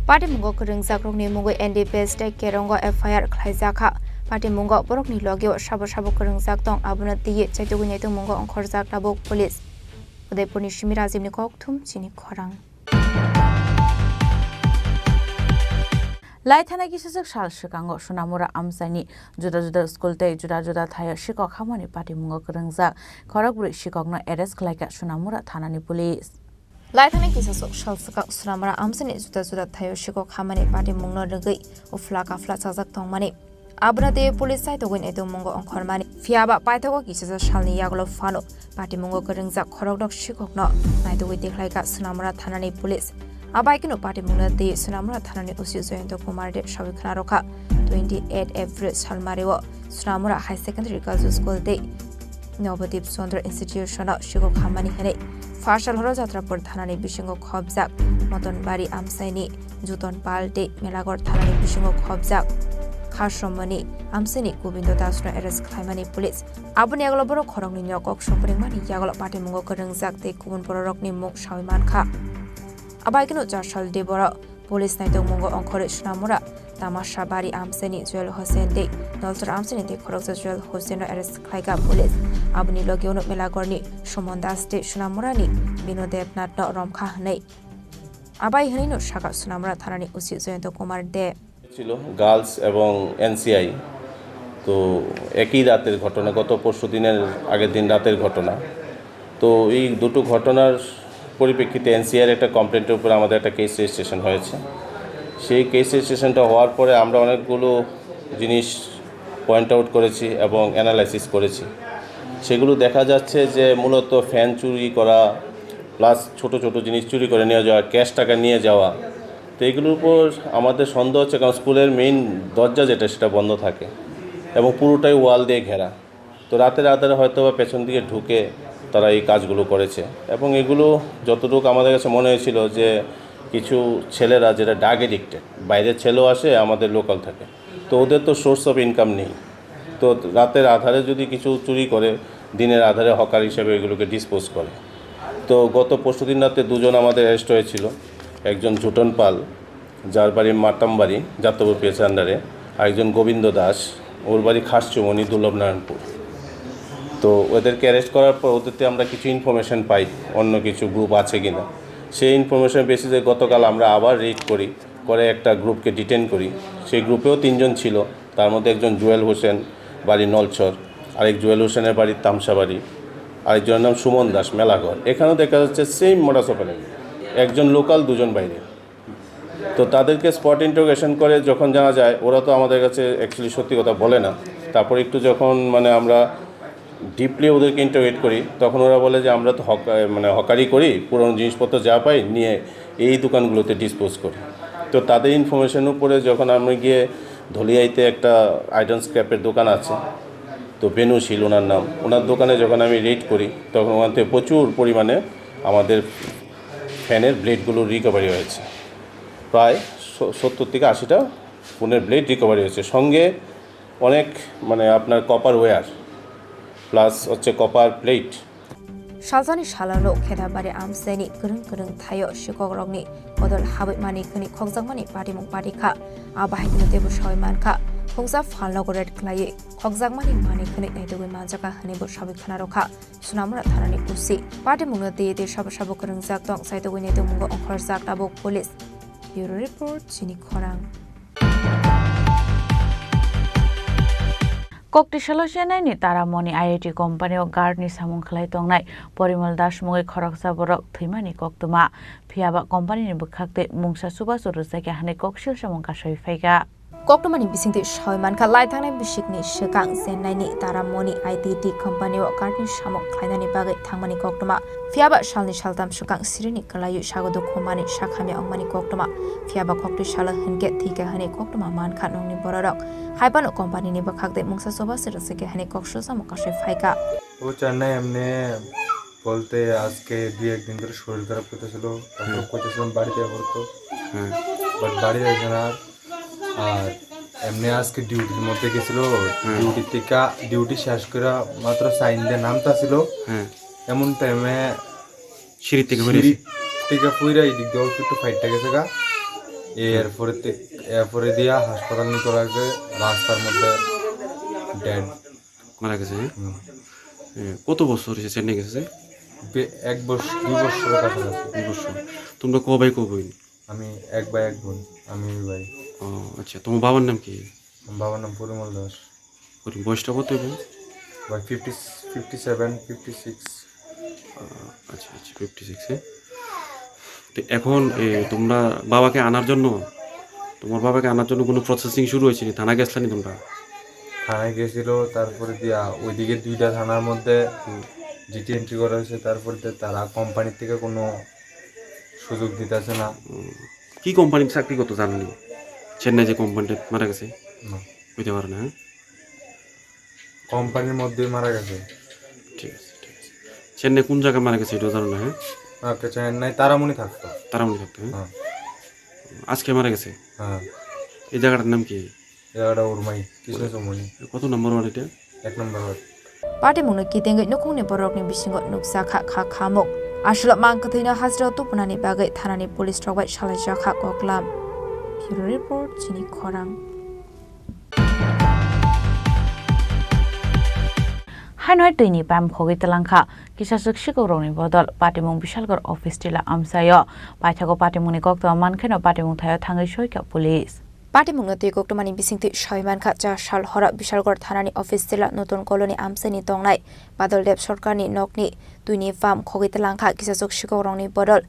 Patimungo kwrwngjakrokni mungwi N D P S tei Kerongo F I R khlaijakha. Patimungo borokni logio sabo sabo kwrwngjak tong, abono twiwi chaitugwi naitukmungo ongkhorjak tabuk police. Udaipurni simi Rajibni kokthum chini khorang. Laithana kisijak sal swkango Sonamura amchaini juda juda school tei juda juda thaio sikok hamani patimungo kwrwngjak khorokbrwi sikokno arrest khlaikha Sonamura thanani police. Laithana kisijak sal swkang Sonamura amchaini juda juda thaio sikok hamani patimungno rwgwi uphla kaphla chajak tongmani. Abono tei police chaitugwi naitukmungo ongkhormani. Phiyaba paithago kisijak salni yagulo phano patimungo kwrwngjak khorokdok sikokno naitugwi tikhlaikha Sonamura thanani police. Abaikeno patimungno tei Sonamura thanani O C Jayanta Kumar de sawi khna rwkha. Twenty eight April salmario Sonamura High Secondary Girls School tei Nobodip Chandra Institution-o sikok hamani hwnwi Phasalhoro Jatrapur thanani bisingo khobjak Motonbari amchaini Juton Pal tei Melagor thanani bisingo khobjak Khasromani amchaini Gobindo Dasno arrest khlaimani police. Aboni yagulo borok khoroknwino kok songpringmani yagulo patimungo kwrwngjak tei kubun bororokni mung saui mankha. Abaikeno Chasal Deboro police naitokmungo ongkhorwi Sonamura Tamasabari amchaini Joel Hossain tei Nolsor amchaini tei khoroksa Joel Hossainno arrest khlaikha police. Aboni logeo Melagorni Suman Das tei Sonamurani Binu Debnathno romkha hwnwi. Abai hwnwino sakha Sonamura thanani O C Jayanta Kumar De. ছিল গার্লস এবং এনসিআই। তো একই রাতের ঘটনা, গত পরশু দিনের আগের দিন রাতের ঘটনা। তো এই দুটো ঘটনার পরিপ্রেক্ষিতে এনসিআইর একটা কমপ্লেন্টের উপরে আমাদের একটা কেস রেজিস্ট্রেশন হয়েছে। সেই কেস রেজিস্ট্রেশনটা হওয়ার পরে আমরা অনেকগুলো জিনিস পয়েন্ট আউট করেছি এবং অ্যানালাইসিস করেছি। সেগুলো দেখা যাচ্ছে যে মূলত ফ্যান চুরি করা, প্লাস ছোট ছোট জিনিস চুরি করে নিয়ে যাওয়া, ক্যাশ টাকা নিয়ে যাওয়া। তো এগুলোর উপর আমাদের সন্দেহ হচ্ছে, কারণ স্কুলের মেইন দরজা যেটা, সেটা বন্ধ থাকে এবং পুরোটাই ওয়াল দিয়ে ঘেরা। তো রাতের আধারে হয়তো বা পেছন দিকে ঢুকে তারা এই কাজগুলো করেছে। এবং এগুলো যতটুকু আমাদের কাছে মনে হয়েছিল যে কিছু ছেলেরা যেটা ড্রাগ এডিক্টেড, বাইরের ছেলেও আসে, আমাদের লোকাল থাকে, তো ওদের তো সোর্স অফ ইনকাম নেই। তো রাতের আধারে যদি কিছু চুরি করে, দিনের আধারে হকার হিসেবে এগুলোকে ডিসপোজ করে। তো গত পরশু দিন রাতে দুজন আমাদের অ্যারেস্ট হয়েছিল, একজন জুটন পাল, যার বাড়ি মাতামবাড়ি, যাত্রাপুর পিএস আন্ডারে, আরেকজন গোবিন্দ দাস, ওর বাড়ি খাসচুমনি, দুর্লভনারায়ণপুর। তো ওদেরকে অ্যারেস্ট করার পর ওদেরতে আমরা কিছু ইনফরমেশন পাই, অন্য কিছু গ্রুপ আছে কিনা। সেই ইনফরমেশন বেসিসে গতকাল আমরা আবার রেড করি, করে একটা গ্রুপকে ডিটেন করি। সেই গ্রুপেও তিনজন ছিল, তার মধ্যে একজন জুয়েল হোসেন, বাড়ি নলছর, আরেক জুয়েল হোসেনের বাড়ি তামসাবাড়ি, আরেকজনের নাম সুমন দাস, মেলাঘর। এখানেও দেখা যাচ্ছে সেম মোডাস অপারেন্ডি, একজন লোকাল, দুজন বাইরে। তো তাদেরকে স্পট ইন্টারোগেশন করে যখন জানা যায়, ওরা তো আমাদের কাছে অ্যাকচুয়ালি সত্যি কথা বলে না। তারপর একটু যখন মানে আমরা ডিপলি ওদেরকে ইন্টারোগেট করি, তখন ওরা বলে যে আমরা তো হক-, মানে হকারি করি, পুরনো জিনিসপত্র যা পাই নিয়ে এই দোকানগুলোতে ডিসপোজ করি। তো তাদের ইনফরমেশন উপরে যখন আমি গিয়ে ধলিয়াইতে একটা আয়রন স্ক্র্যাপের দোকান আছে, তো বেনু শীল ওনার নাম, ওনার দোকানে যখন আমি রেড করি, তখন ওখান থেকে প্রচুর পরিমাণে আমাদের ফ্যানের ব্লেডগুলো রিকভারি হয়েছে। প্রায় স-, সত্তর থেকে আশিটা ফোনের ব্লেড রিকভারি হয়েছে, সঙ্গে অনেক মানে আপনার কপার ওয়্যার প্লাস হচ্ছে copper plate. Salsani salano Khedabari amchaini kwrwng kwrwng thaio sikokrokni bodol habwi mani khwnwi khokjakmani patimung pari kha. A bahai kheno teibo sawi mankha, khungsa phalnogo red khlaiwi khokjakmani mani khwnwi naitugwi manjakha hwnwibo sawi khnarokha. Sonamura thanani O C. Patimungno twiwi tei sabo sabo kwrwngjak tong, saitugwi naitugmungo ongkhorjak tabuk police. Bureau report, Chini Khorang. Kokti salo Chennai ni Taramoni I I T company o guard ni samung khlai tongnai Porimol Das mungwi khoroksa borok thwimani koktwma. Phiyaba company ni bwkhak tei mungsa chubachu rwjakya hwnwi koksil samung kasui phaikha. Koktwmani bisingtwi sawi mankha, lai thangnai bisikni swkang Chennai ni Taramoni I T T company o guard ni samung khlainani bagwi thangmani koktwma. Phiyaba salni saltam swkang sirini kwlaiwi sago dukhu mani sakhamya wngmani koktwma. Phiyaba koktwi salo hinkhe thwikha hwnwi koktwma mankha nokni bororok. Haiphano company ni bwkhak tei mungsa chubachu rwjakya hwnwi kok sujamo kasui phaikha. ও চেন্নাই এমনি বলতে আজকে দুই একদিন ধরে শরীর খারাপ করতেছিল, তারপর হুম। করতেছিলাম বাড়িতে আপাতত। হুম। বাট বাড়ি যাইছে না আর। আর এমনি আজকে ডিউটির মধ্যে গেছিল, হুম। ডিউটি থেকে, ডিউটি শেষ করে মাত্র সাইন দিয়ে নামতা ছিল। হুম। এমন টাইমে সিঁড়ি থেকে পড়ে সিঁড়ি গেছে। থেকে পড়ে এই দিক দিয়ে অল্প একটু ফাইটটা গেছে গা। হুম। এরপরে তে-, এরপরে দিয়া হাসপাতাল নিতে লাগছে, রাস্তার মধ্যে ডেড। মারা গেছে, হ্যাঁ? হুম। এ, কত বছর হয়েছে চেন্নাই গেছে? বে-, এক বছর, দুই বছরের কাছাকাছি। দুই বছর। তোমরা ক ভাই ক বোন? আমি এক ভাই এক বোন, আমি এই ভাই। ও, আচ্ছা, তোমার বাবার নাম কি? আমার বাবার নাম পরিমল দাস। করি, বয়সটা কত হইব? ভাই, fifty, fifty seven, fifty six. আহ, আচ্ছা, আচ্ছা, ফিফটি সিক্স, হ্যাঁ? তো এখন, এ, তোমরা বাবাকে আনার জন্য, তোমার বাবাকে আনার জন্য কোনো প্রসেসিং শুরু হয়েছে নি? থানা গেছিলা নি তোমরা? থানায় গেছিল, তারপরে দিয়া ওইদিকে দুইটা থানার মধ্যে হুম। জিডি এন্ট্রি করা হয়েছে, তারপরে তো তারা কোম্পানির থেকে কোনো সুযোগ দিতেছে না। হুম। কি কোম্পানির চাকরি করতো জানো নি? চেন্নাই যে কোম্পানিটা মারা গেছে? না। হইতে পারে না, হ্যাঁ? কোম্পানির মধ্যে মারা গেছে। ঠিক আছে, ঠিক আছে। চেন্নাই কোন জায়গায় মারা গেছে এটা জানো না, হ্যাঁ? আচ্ছা, চেন্নাই তারামুনি থাকতো। তারামুনি থাকতো, হ্যাঁ? হ্যাঁ। আজকে মারা গেছে? হ্যাঁ। এই জায়গাটার নাম কি? Yada Urmai, Krishna Chomoni. কত নম্বর ওয়ার্ড এটা? এক নম্বর word. Patimungno kitengwi nukhungni borokni bisingo nukjakha kha khamuk. Aswlwk mang kwthwino hajirao tupunani bagwi thanani police rok bai salaijakha koklam. Bureau Report, Chini Khorang. Haino hai twini pam khogwi twlangkha. Kisaswk sikokrokni bodol patimung Bishalgarh office tila amchaio. Paithago patimungni koktwma mankheno patimung thaio thangwi soikha police. Patimungno twi koktwmani bisingtwi sawi mankha, cha sal horo Bishalgarh thanani office tila Notun Colony amchaini tongnai Badal Deb Sarkarni nokni twini pam khogwi twlangkha. Kisaswk sikokrokni bodol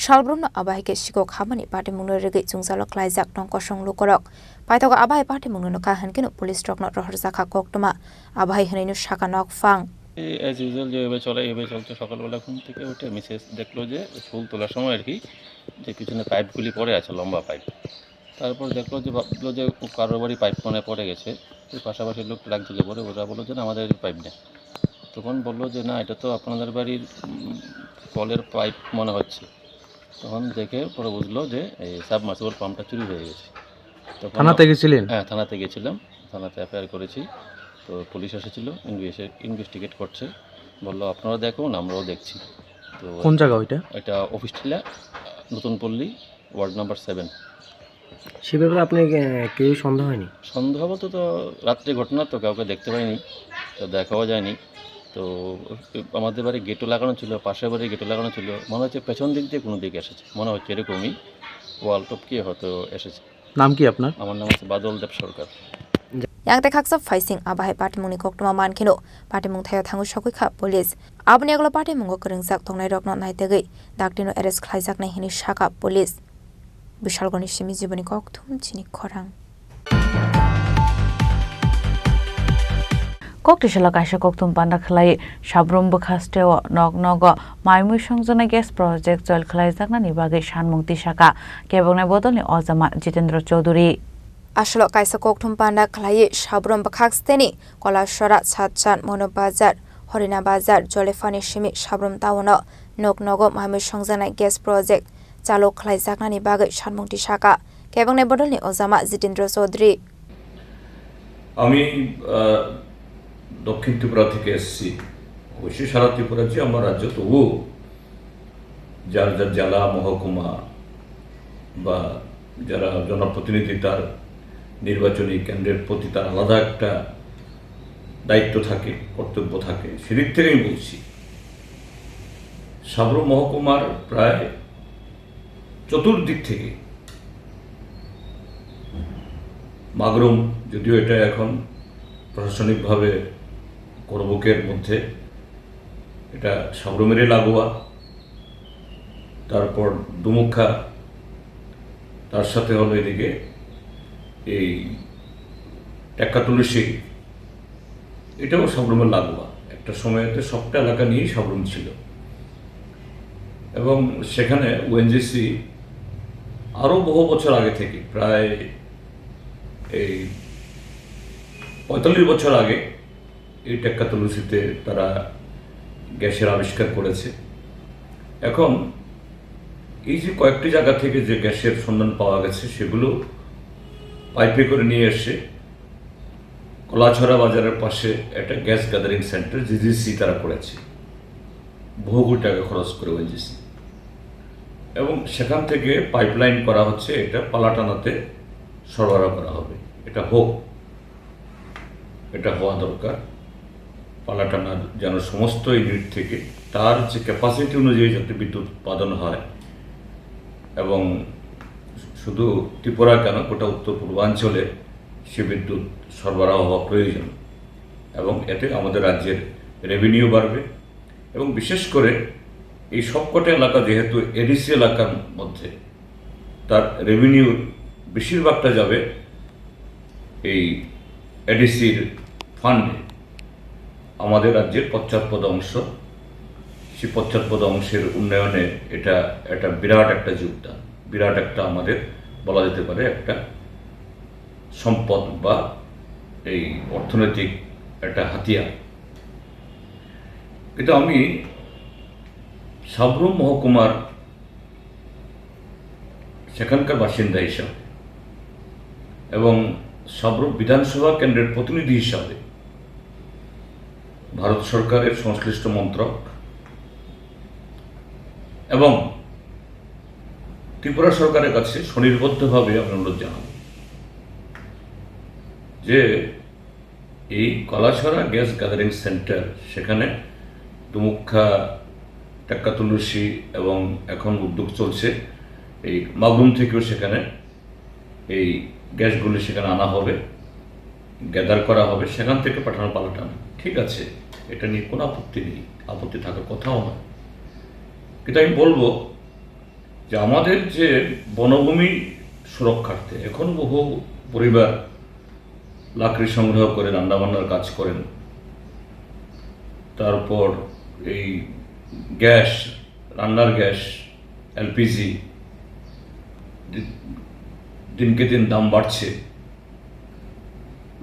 salbrumno abo hai khe sikok hamani patimungno rwgwi chwngjalo klaijak tong kosong lukorok. Paithago abo hai patimungno nukha hwnkhe police rokno rohorjakha koktwma, abo hai hwnwino sakha nokphang. এই as usual যেভাবে চলে, এইভাবে চলছে। সকালবেলা ঘুম থেকে উঠে মিসেস দেখলো যে ফুল তোলার সময় আর কি, যে পিছনে পাইপগুলি পড়ে আছে, লম্বা পাইপ। তারপর দেখলো যে, ভাবলো যে কারোর বাড়ি পাইপ মনে হয় পড়ে গেছে। তো পাশাপাশি লোক ডাক দিলে পরে ওরা বললো যে, "না, আমাদের বাড়ির পাইপ নেই।" তখন বললো যে, "না, এটা তো আপনাদের বাড়ির, উম, কলের পাইপ মনে হচ্ছে।" তখন দেখে পরে বুঝলো যে এই সাবমার্সিবল পাম্পটা চুরি হয়ে গেছে। তখন থানাতে গেছিলেন? হ্যাঁ, থানাতে গেছিলাম, থানাতে এফআইআর করেছি। তো পুলিশ এসেছিল, ইনভেস্টি-, ইনভেস্টিগেট করছে, বললো, "আপনারা দেখুন, আমরাও দেখছি।" তো কোন জায়গা ওইটা? এটা অফিস টিলা, নতুন পল্লী, ওয়ার্ড নাম্বার সেভেন। সে ব্যাপারে আপনি, এ, কেউ সন্দেহ হয়নি? সন্দেহ বলতে তো রাত্রে ঘটনা, তো কাউকে দেখতে পাইনি, তো দেখাও যায়নি। তো আমাদের বাড়ি গেটও লাগানো ছিল, পাশের বাড়ি গেটও লাগানো ছিল, মনে হচ্ছে পেছন দিক দিয়ে কোনো দিকে এসেছে, মনে হচ্ছে এরকমই ওয়াল টপকে হয়তো এসেছে। নাম কি আপনার? আমার নাম হচ্ছে বাদল দেব সরকার। Yang tei khaksa phaising abo hai patimungni koktwma mankheno patimung thaio thangwi sokwi kha police. Aboni yagulo patimungo kwrwngjak tongnairokno naitugwi daktirno arrest khlaijaknai hwnwi sakha police. Bishalgarhni simi Jiboni Kokthum, Chini Khorang. Kokthumsalo kaisa kokthum panda khlai, Sabrum bwkhasteo nok nogo mai mui songjaknai gas project chol khlaijaknani bagwi sanmung tisaka kebengnaini bodolni ojama Jitendra Chaudhary. Aswlwk kaisa kokthum panda khlaiwi Sabrum bwkhasteni Kolasora, Satchan, Monobazar, Horina Bazar, Jolephani simi Sabrum town-o nok nogo mai mui songjaknai gas project chalok khlaijaknani bagwi sanmung tisaka kebengnaini bodolni ojama Jitendra Chaudhary. আমি, আহ, দক্ষিণ ত্রিপুরা থেকে এসেছি। অবশ্যই সারা ত্রিপুরা যে আমার রাজ্য, তবুও যার যার জেলা, মহকুমা বা যারা জনপ্রতিনিধি, তার নির্বাচনী কেন্দ্রের প্রতি তার আলাদা একটা দায়িত্ব থাকে, কর্তব্য থাকে, সেদিক থেকে আমি বলছি। সাবরুম মহকুমার প্রায় চতুর্দিক থেকে মাগরুম, যদিও এটা এখন প্রশাসনিকভাবে করবুকের মধ্যে, এটা সাবরুমেরই লাগোয়া, তারপর দুমুখা, তার সাথে হলো এদিকে এই টেক্কাতুলসী, এটাও সাবরুমের লাগোয়া। একটা সময়তে সবটা এলাকা নিয়েই সাবরুম ছিল এবং সেখানে ওএনজিসি আরও বহু বছর আগে থেকে, প্রায় এই পঁয়তাল্লিশ বছর আগে এই টেক্কাতুলসীতে তারা গ্যাসের আবিষ্কার করেছে। এখন এই যে কয়েকটি জায়গা থেকে যে গ্যাসের সন্ধান পাওয়া গেছে, সেগুলো পাইপে করে নিয়ে এসে কলাছড়া বাজারের পাশে একটা গ্যাস গ্যাদারিং সেন্টার, জিজিসি, তারা করেছে বহু কোটি টাকা খরচ করে ওএনজিসি, এবং সেখান থেকে পাইপলাইন করা হচ্ছে, এটা পালাটানাতে সরবরাহ করা হবে। এটা হোক, এটা হওয়া দরকার। পালাটানার যেন সমস্ত ইউনিট থেকে তার যে ক্যাপাসিটি অনুযায়ী যাতে বিদ্যুৎ উৎপাদন হয়, এবং শুধু ত্রিপুরা কেন, গোটা উত্তর পূর্বাঞ্চলে সে বিদ্যুৎ সরবরাহ হওয়া প্রয়োজন, এবং এতে আমাদের রাজ্যের রেভিনিউ বাড়বে। এবং বিশেষ করে এই সবকটা এলাকা যেহেতু এডিসি এলাকার মধ্যে, তার রেভিনিউর বেশিরভাগটা যাবে এই এডিসির ফান্ডে। আমাদের রাজ্যের পশ্চাৎপদ অংশ, সেই পশ্চাৎপদ অংশের উন্নয়নে এটা একটা বিরাট একটা যোগদান, বিরাট একটা, আমাদের বলা যেতে পারে, একটা সম্পদ বা এই অর্থনৈতিক একটা হাতিয়ার। কিন্তু আমি সাবরুম মহকুমার সেখানকার বাসিন্দা হিসাবে এবং সাবরুম বিধানসভা কেন্দ্রের প্রতিনিধি হিসাবে ভারত সরকারের সংশ্লিষ্ট মন্ত্রক এবং ত্রিপুরা সরকারের কাছে স্বনির্বদ্ধভাবে আমি অনুরোধ জানাব যে এই কলাছড়া গ্যাস গ্যাদারিং সেন্টার, সেখানে দুমুখা, টেক্কাতুলসী এবং এখন উদ্যোগ চলছে এই মাগরুম থেকেও সেখানে এই গ্যাসগুলি সেখানে আনা হবে, গ্যাদার করা হবে, সেখান থেকে পাঠানো পাল্টানো, ঠিক আছে, এটা নিয়ে কোনো আপত্তি নেই, আপত্তি থাকার কথাও নয়। কিন্তু আমি বলবো যে আমাদের যে বনভূমি সুরক্ষার্থে এখন বহু পরিবার লাকড়ি সংগ্রহ করে রান্নাবান্নার কাজ করেন, তারপর এই গ্যাস, রান্নার গ্যাস, এলপিজি দিনকে দিন দাম বাড়ছে।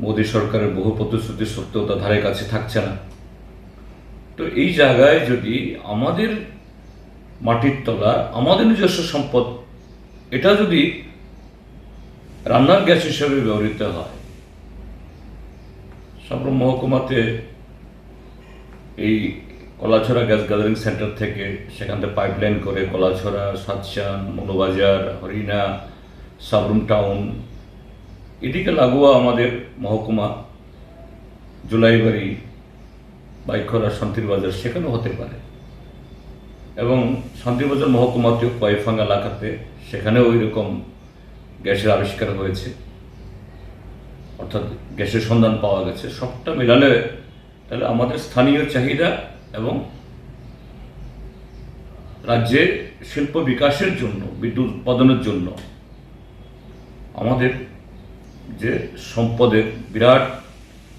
মোদী সরকারের বহু প্রতিশ্রুতি সত্ত্বেও তা ধারে কাছে থাকছে না। তো এই জায়গায় যদি আমাদের মাটির তলা, আমাদের নিজস্ব সম্পদ, এটা যদি রান্নার গ্যাস হিসেবে ব্যবহৃত হয়, সাবরুম মহকুমাতে এই কলাছড়া গ্যাস গ্যাদারিং সেন্টার থেকে, সেখান থেকে পাইপলাইন করে কলাছড়া, সাতচান, মৌলবাজার, হরিণা, সাবরুম টাউন, এদিকে লাগোয়া আমাদের মহকুমা, জুলাইবাড়ি, বাইখরা, শান্তির বাজার, সেখানেও হতে পারে। এবং শান্তির বাজার মহকুমাতেও কয়েফাং এলাকাতে, সেখানেও ওই রকম গ্যাসের আবিষ্কার হয়েছে, অর্থাৎ গ্যাসের সন্ধান পাওয়া গেছে। সবটা মিলালে তাহলে আমাদের স্থানীয় চাহিদা এবং রাজ্যে শিল্প বিকাশের জন্য, বিদ্যুৎ উৎপাদনের জন্য আমাদের যে সম্পদের বিরাট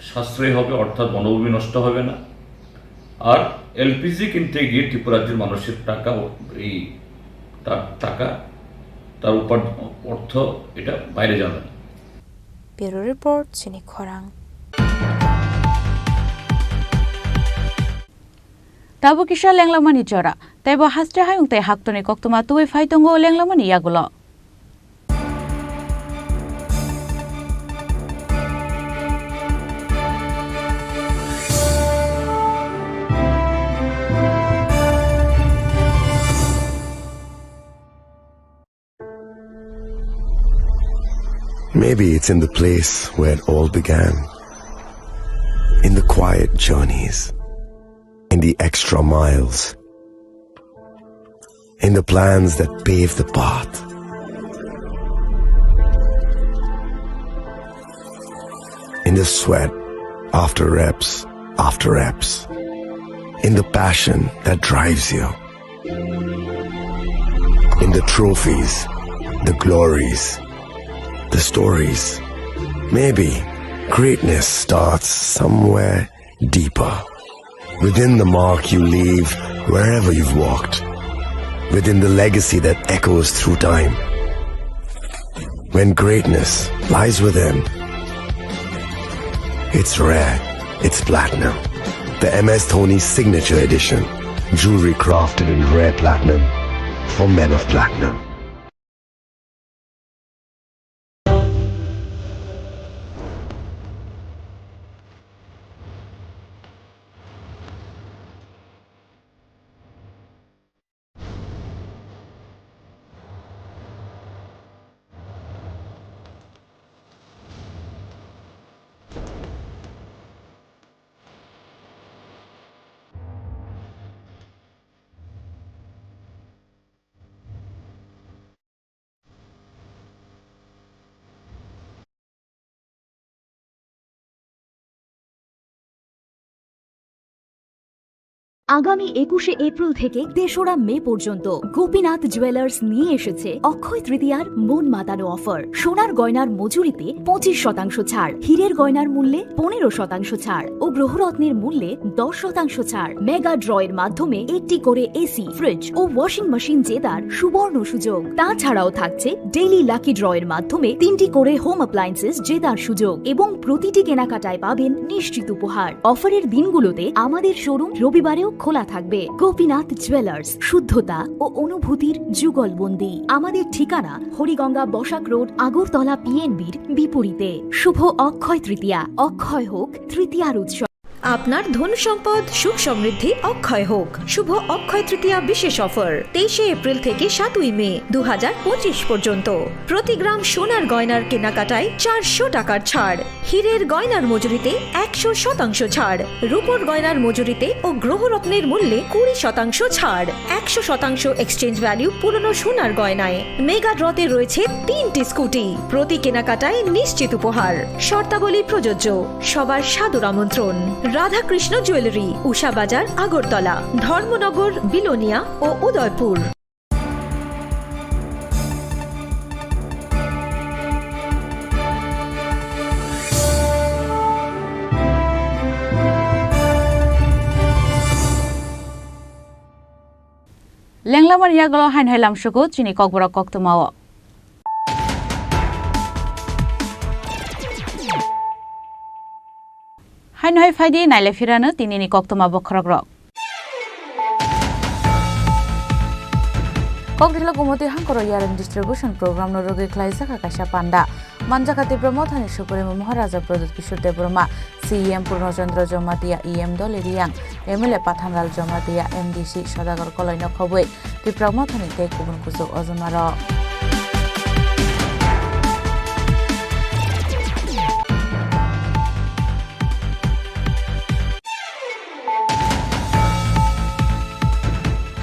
সাশ্রয় হবে, অর্থাৎ বনভূমি নষ্ট হবে না। আর এলপিজি কিনতে গিয়ে ত্রিপুরাজ্যের মানুষের টাকা, এই তার টাকা, তার উপার্জন, অর্থ, এটা বাইরে যাবে না। Bureau Report, Chini Khorang. Tabuk kisa lenglamani jora, tei bo haste hayung tei haktoni koktwma tubui phai tongo lenglamani yagulo. Maybe it's in the place where it all began. In the quiet journeys, in the extra miles, in the plans that pave the path, in the sweat after reps after reps, in the passion that drives you. In the trophies, the glories, the stories. Maybe greatness starts somewhere deeper. Within the mark you leave wherever you've walked. Within the legacy that echoes through time. When greatness lies within, it's rare, it's platinum. The M S Dhoni Signature Edition. Jewelry crafted in rare platinum for men of platinum. আগামী একুশে এপ্রিল থেকে তেসরা মে পর্যন্ত গোপীনাথ জুয়েলার্স নিয়ে এসেছে অক্ষয় তৃতীয়ার মন মাতানো অফার। সোনার গয়নার মজুরিতে পঁচিশ শতাংশ ছাড়, হীরের গয়নার মূল্যে পনেরো শতাংশ ছাড় ও গ্রহরত্নের মূল্যে দশ শতাংশ ছাড়। মেগা ড্র এর মাধ্যমে একটি করে এসি, ফ্রিজ ও ওয়াশিং মেশিন জেতার সুবর্ণ সুযোগ। তাছাড়াও থাকছে ডেইলি লাকি ড্র এর মাধ্যমে তিনটি করে হোম অ্যাপ্লায়েন্সেস জেতার সুযোগ এবং প্রতিটি কেনাকাটায় পাবেন নিশ্চিত উপহার। অফারের দিনগুলোতে আমাদের শোরুম রবিবারেও খোলা থাকবে গোপীনাথ জুয়েলার্স, শুদ্ধতা ও অনুভূতির যুগলবন্দি। আমাদের ঠিকানা হরিগঙ্গা বসাক রোড, আগরতলা পিএনবির বিপরীতে। শুভ অক্ষয় তৃতীয়া, অক্ষয় হোক তৃতীয়ার উৎসব। আপনার ধন সম্পদ সুখ সমৃদ্ধি অক্ষয় হোক। শুভ অক্ষয় তৃতীয়া বিশেষ অফার, তেইশে এপ্রিল থেকে সাতই মে দু হাজার পঁচিশ পর্যন্ত। প্রতি গ্রাম সোনার গয়নার কেনাকাটায় চারশো টাকার ছাড়, হীরের গয়নার মজুরিতে একশো শতাংশ ছাড়, রূপোর গয়নার মজুরিতে ও গ্রহরত্নের মূল্যে কুড়ি শতাংশ ছাড়, একশো শতাংশ এক্সচেঞ্জ ভ্যালু পুরনো সোনার গয়নায়। মেগা ড্রতে রয়েছে তিনটি স্কুটি, প্রতি কেনাকাটায় নিশ্চিত উপহার। শর্তাবলী প্রযোজ্য। সবার সাদর আমন্ত্রণ। রাধাকৃষ্ণ জুয়েলারি, উষা বাজার, আগরতলা, ধর্মনগর, বিলোনিয়া ও Udaipur. Lenglamani yagulo haino hai lamsugo chini kokborok koktwmao. Haino hai phaidi naile phirano tinini koktwma bokhorokrok. Kokdilo Gumoti Hangkoro Yareng Distribution Program no rwgwi khlaijak kaisa panda. Manjakha Tipra Mothani Supremo Maharaja Pradyut Kishore Debbarma, C E M Purno Chandra Jamatia, E M Doli Riang, M L A Pathanlal Jamatia, M D C Sodagar Koloi no khobwi Tipra Mothani tei kubun kuchuk ojomarok.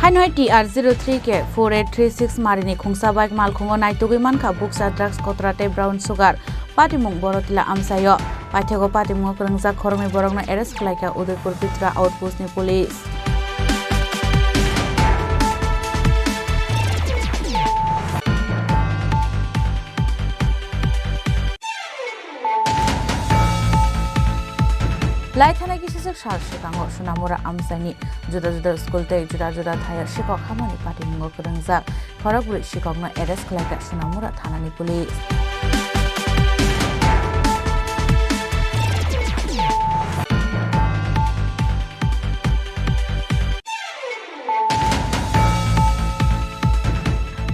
Haino hai T R zero three K four eight three six marini khungsa bike malkhungo naitugwi mankha bukcha, drugs, kotra tei brown sugar. Patimung Borotila amchaio. Paithago patimungo kwrwngjak khoroknwi borokno arrest khlaikha Udaipur Pitra Outpost ni police. Lai thanai kisijak sal swkango Sonamura amchaini juda juda school tei juda juda thaio sikok hamani patimungo kwrwngjak khorokbrwi sikokno arrest khlaikha Sonamura thanani police.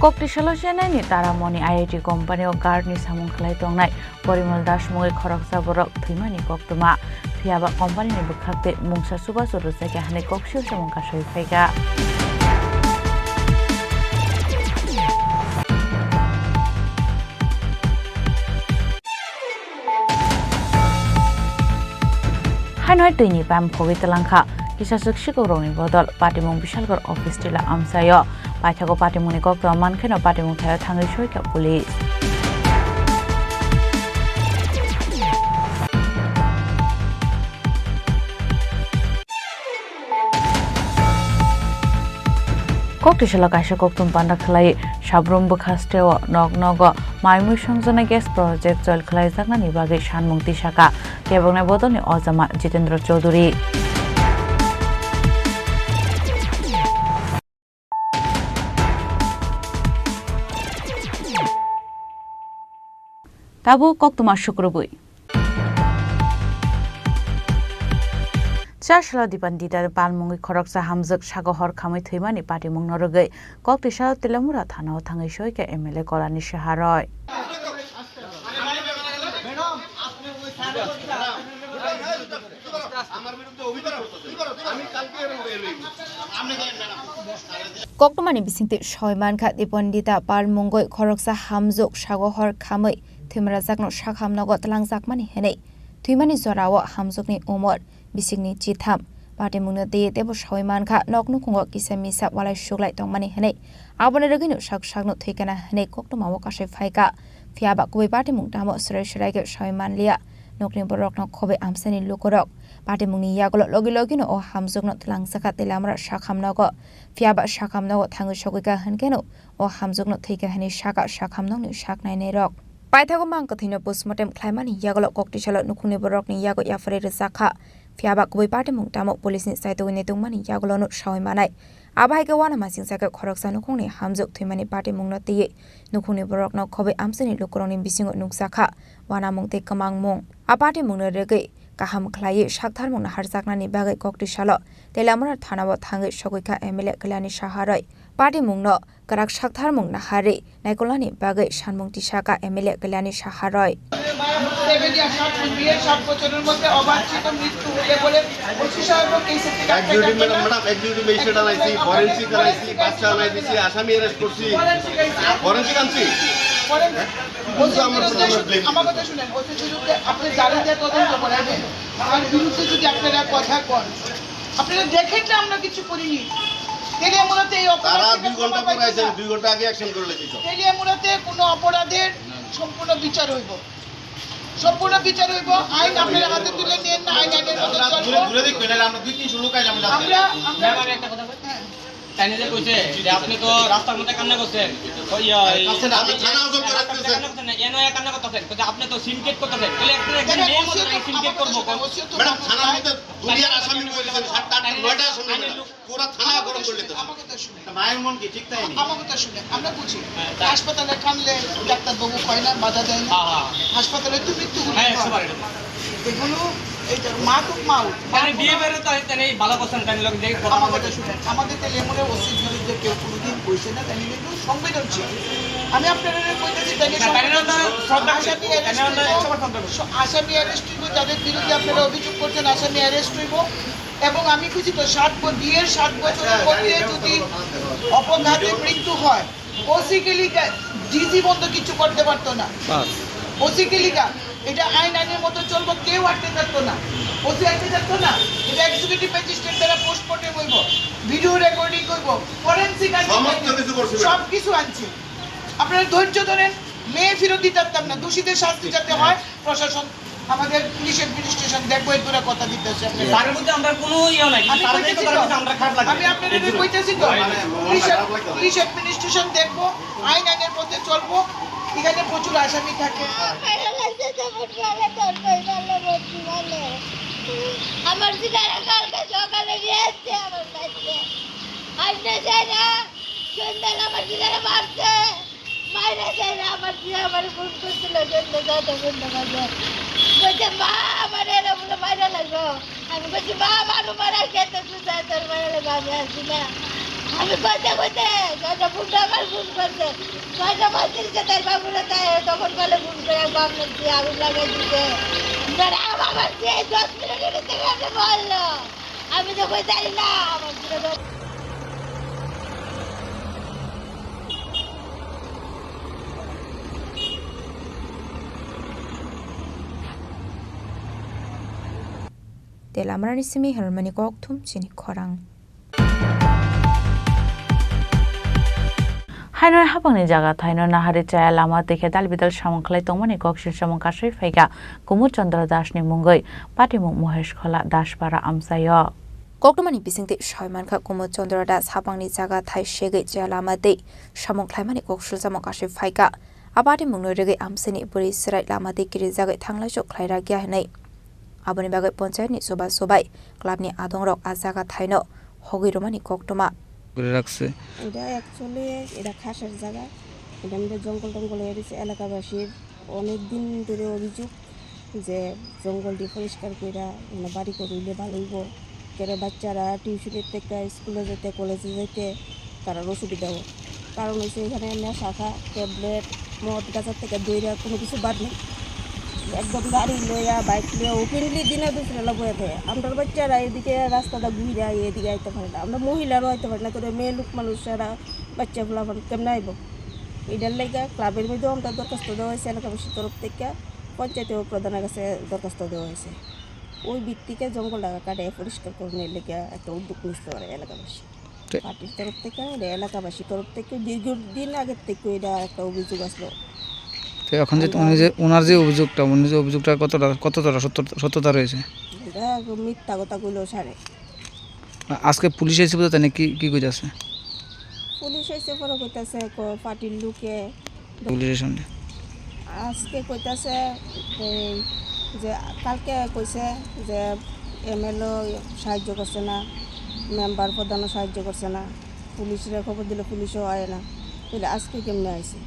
Koktisalo Chennai ni Taramoni I I T company o guard ni samung khlai tongnai Porimol Das mungwi khoroksa borok thwimani koktwma. Phiyaba company ni bwkhak tei mungsa chubachu rwchakya hwnwi koksio samung kasui phaikha. Haino hai twini pam khogwi twlangkha. Kisaswk sikokrokni bodol patimung Bishalgarh office tila amchaio. Paithago patimungni koktwma mankheno patimung thaio thangwi soikha police. Koktisalo kaisa koktwma panda khlai Sabrum bwkhasteo nok nogo mai mui songjaknai gas project chol khlaijaknani bagwi sanmung tisaka keboknai bodolni ojama Jitendra Chaudhary. Tabuk koktwma sukrubwi. Chasla Dipandita palmungwi khoroksa hamjwk sago hor khamwi thwimani patimungno rwgwi koktwisa Telamura thanao thangwi soikha M L A Kolani Saha Roy. Koktwmani bisingtwi soi mankha, Dipondita Pal mungwi khoroksa hamjwk sago hor khamwi thwimrajakno sakham nogo twlangjakmani hwnwi. Thwimani jorao hamjwkni umor bisikni chitham. Patimungno twiwi teibo sawi mankha, nok nukhungo kisa misa walai suklai tongmani hwnwi. Aboni rwgwino sak sakno thwikana hwnwi koktwmao kasui phaikha. Phiyaba kubui patimung tamo swrai swrai khe sawi manliya. Nokni borokno khobwi amchaini lukurok. Patimungni yagulo logi logino o hamjwkno twlangjakha Telamura sakham nogo. Phiyaba sakham nogo thangwi sogwikha hwnkheno o hamjwkno thwikha hwnwi sakha sakham nokni sak nainairok. Paithago mang kwthwino postmortem khlaimani yagulo koktisalo nukhungni borokni yago yapharwi rwjakha. Phiyaba kubui patimung tamo police ni chaitugwi naitungmani yagulono sawi manai. Abo hai khe uanamasingcha khe khoroksa nukhungni hamjwk thwimani patimungno twiwi nukhungni borokno khobwi amchaini lukurokni bisingo nukjakha uanamung tei kwmangmung. A patimungno rwgwi kaham khlaiwi saktharmung naharjaknani bagwi koktwi salo Teliamura thanao thangwi sogwikha M L A Kalyani Saha roi. Patimungno kwrak saktharmung naharwi naikolnani bagwi sanmung tisakha M L A Kalyani Saha roi. Seven year, সাত, বিয়ের সাত বছরের মধ্যে অবাঞ্ছিত মৃত্যু হলে বলে ওসি সাহেবও কেসের থেকে এক আটকে ডিউটি থাকবেন ম্যাডাম, না। ম্যাডাম, এক ডিউটি ম্যাজিস্ট্রেট আনাইছি, ফরেন্সিক আনাইছি, বাচ্চা আনাই দিছি, আসামি অ্যারেস্ট করছি। ফরেন্সিক আনছি। ফরেন্সিক আনছি। ফরেন-, ওসির আমার বিরুদ্ধে, আমার কথা শুনেন, ওসির বিরুদ্ধে আপনি জানেন যে তদন্ত করা হবে। তার বিরুদ্ধে যদি আপনারা কথা কন, আপনারা দেখেন না আমরা কিছু করিনি। তেলিয়ামুড়াতে এই অপরাধ তারা থেকে দুই ঘন্টা কোনো পরে আইছেন, অপরাধ দুই ঘন্টা আগে অ্যাকশন করে লেগেছে। তেলিয়ামুড়াতে কোনো অপরাধের সম্পূর্ণ বিচার হইব। সম্পূর্ণ বিচার হইব। আইন আপনারা হাতে তুলে নেন না, আইন আইনের মতো চলবো। দূরে দূরে দেখবেন, নাহলে আমরা দুই তিনশো লোক আইলে আমরা আমরা, আমরা, ম্যাম, আমি একটা কথা বলি। হ্যাঁ। তাই না যে কইছে যে আপনি তো রাস্তার মধ্যে কান্না করছেন, ওই, ওই, আচ্ছা, না, আপনি থানা ওজন করে রাস্তার মধ্যে রাখতেছেন। কান্না করছেন না, এ নয় কান্না করতেছেন, কিন্তু আপনি তো সিনকেট করতেছেন, তাহলে একটা, একটা মেয়ে মতো আমি সিনকেট করবো। ম্যাডাম, থানার মধ্যে দুনিয়ার আসামি রয়েছেন, সাতটা, আটটা, নয়টা আসামি রয়েছেন। পুরা থানা গরম করে দিতেছে। আমার কথা শুনে। মায়ের মন কি ঠিক তাই নেই? আমার কথা শুনে, আমরা বুঝি। হ্যাঁ, তাই। হাসপাতালে কানলে ডাক্তারবাবু কয় না, বাধা দেয় না। হ্যাঁ, হ্যাঁ। হাসপাতালে তো মৃত্যু ঘটে। হ্যাঁ, একশো বার এটা। এগুলো, এই যে মা তো মা, মা মানে তো বিয়ে মা। বেরো তো তাই নেই, ভালো করছেন, তাই লোক দেখে কথা আমার বলে। কথা শুনে, আমাদের তেলিয়ামুড়া ওসির বিরুদ্ধে কেউ কোনোদিন কইছে না, তাই কিন্তু সংবেদনশীল। আমি আপনারা কইতেছি, তাই না, তাই না, শ্রদ্ধা করি। আসামি অ্যারেস্ট তাই না, হইব, একশো বার শ্রদ্ধা করি। আসামি অ্যারেস্ট হইব, যাদের বিরুদ্ধে আপনারা অভিযোগ করছেন, আসামি অ্যারেস্ট হইব। এবং আমি খুশি তো, সাত ব-, বিয়ের সাত বছরের মধ্যে যদি অপঘাতে মৃত্যু হয়, ওসি কালিকা, ডিসি বন্ধ কিছু করতে পারতো না। বাস। ওসি কালিকা, এটা আইন আইনের মতো চলবো, কেউ আটকে থাকতো না। ওসি আটকে থাকতো না, এটা এক্সিকিউটিভ ম্যাজিস্ট্রেট দ্বারা পোস্টমর্টেম হইব, ভিডিও রেকর্ডিং হইব, ফরেন্সিক আনছি, সমস্ত কিছু করছি, ম্যাডাম। সব কিছু আনছি। আপনারা ধৈর্য ধরেন, মেয়ে ফিরত দিতে পারতাম না, দোষীদের শাস্তি যাতে হয়, প্রশাসন, আমাদের পুলিশ অ্যাডমিনিস্ট্রেশন দেখবো, এর পুরো কথা দিতেছি আপনাদের। তার মধ্যে আমরা কোনো ইয়ে নাই, কিন্তু আমি তার যে কইতেছি কথার তো, মধ্যে আমরা খারাপ লাগে। আমি আপনাদের এই জন্য। কইতেছি তো, ভাই, ভাই, ভাই, পুলিশ, খারাপ লাগে। পুলিশ অ্যাডমিনিস্ট্রেশন দেখবো, আইন আইনের পথে চলবো। এখানে প্রচুর আসামি থাকে। আমার ভালো লাগছে, যেমন ভালো, তোর ভাই ভালো, বন্ধু ভালো। আমার ছেলেরা কালকে সকালে নিয়ে আসছে আমার কাছে। আইনে যায় না, সন্ধ্যায় আমার ছেলেরা মারছে। মাইরে গেলে আমার ছেলে আমার ফোন করছিল, জন্য যাতে ফোন দেখা যায়। বলছে, "মা, আমার এরা বলে মাইরে লাগলো।" আমি বলছি, "মা, আমার মারা খেতে তুই যা, তোর মাইরে লাগলো, আমি আসছি না।" আমি বলতে বলতে ছয়টা ফোনটা আমার ফোন করছে। ছয়টা পঁয়ত্রিশে তাই বাবুরা তাই তখন বলে ফোন করে বাপ নাকি আগুন লাগাই দিতে। ম্যাডাম, আমার যে দশ মিনিটের ভিতরে এসে বললো। আমি তো কই জানি না, আমার ছেলে তো Tei lamarani simi hwnmani kok thum chini khorang. Haino hapangni jaga thaino nahari chaya lama tei khe dal bidal samung khlai tongmani kok silsamung kasui phaikha Kumud Chandra Das ni mungwi patimung Mohesh Khola Daspara amchaio. Koktwmani bisingtwi soi mankha Kumud Chandra Das hapangni jaga thai segwi chaya lama tei samung khlaimani kok silsamung kasui phaikha. A patimungno rigwi amchaini bwrwi chwrai lama tei kirijagwi thanglaichuk khlai rakya hinwi. Aboni bagwi ponchayatni chubachu bai clubni adongrok a jaga thaino hogwi rwmani koktwma. করে রাখছে। এটা অ্যাকচুয়ালি এটা খাসের জায়গা, এটা মধ্যে জঙ্গল টঙ্গল হয়ে রয়েছে। এলাকাবাসীর অনেক দিন ধরে অভিযোগ যে জঙ্গলটি পরিষ্কার কইরা মানে বাড়ি করে হইলে ভালো হইব। করে বাচ্চারা টিউশনের থেকে, স্কুলে যেতে, কলেজে যেতে তারা অসুবিধা হয়। কারণ হচ্ছে এখানে নেশা খা, ট্যাবলেট, মদ, গাঁজার থেকে দইরা কোনো কিছু বাদ নেই। একদম গাড়ি লইয়া, বাইক লইয়া ওপেনলি দিনে দুপুরে বয়ে থাকে। আমরা বাচ্চারা এদিকে রাস্তাটা ঘুরে আই, এদিকে আইতে পারে না। আমরা মহিলারাও আইতে পারে না, করে মেয়ে লোক মানুষ ছাড়া বাচ্চা পোলাপান কেমনে আইব? এটার লেগে ক্লাবের মধ্যেও আমরা দরখাস্ত দেওয়া হয়েছে এলাকাবাসীর তরফ থেকে, পঞ্চায়েত প্রধানের কাছে দরখাস্ত দেওয়া হয়েছে। ওই ভিত্তিকে জঙ্গলটা কাটে পরিষ্কার করানোর লেগে একটা উদ্যোগ নিতে পারে এলাকাবাসী। তো পার্টির তরফ থেকে, এটা এলাকাবাসীর তরফ থেকে দীর্ঘদিন আগের থেকে এটা একটা অভিযোগ আসলো। তো এখন যে আমরা উনি যে, ওনার যে অভিযোগটা, উনি যে অভিযোগটা কতটা, কতটা সত্য-, সত্যতা রয়েছে? এটা মিথ্যা কথা কইলো সারে। আ-, আজকে পুলিশ এসে বলতে তাহলে কি, কি কইতাছে? পুলিশ এসে পরে কইতাছে, ক-, পার্টির লোকে পুলিশের সামনে। আজকে কইতাছে এই যে কালকে কইছে যে এমএলএ সাহায্য করছে না, মেম্বার প্রধানও সাহায্য করছে না, পুলিশরে খবর দিলে পুলিশও আয় না, তাহলে আজকে কেমনে আইছে?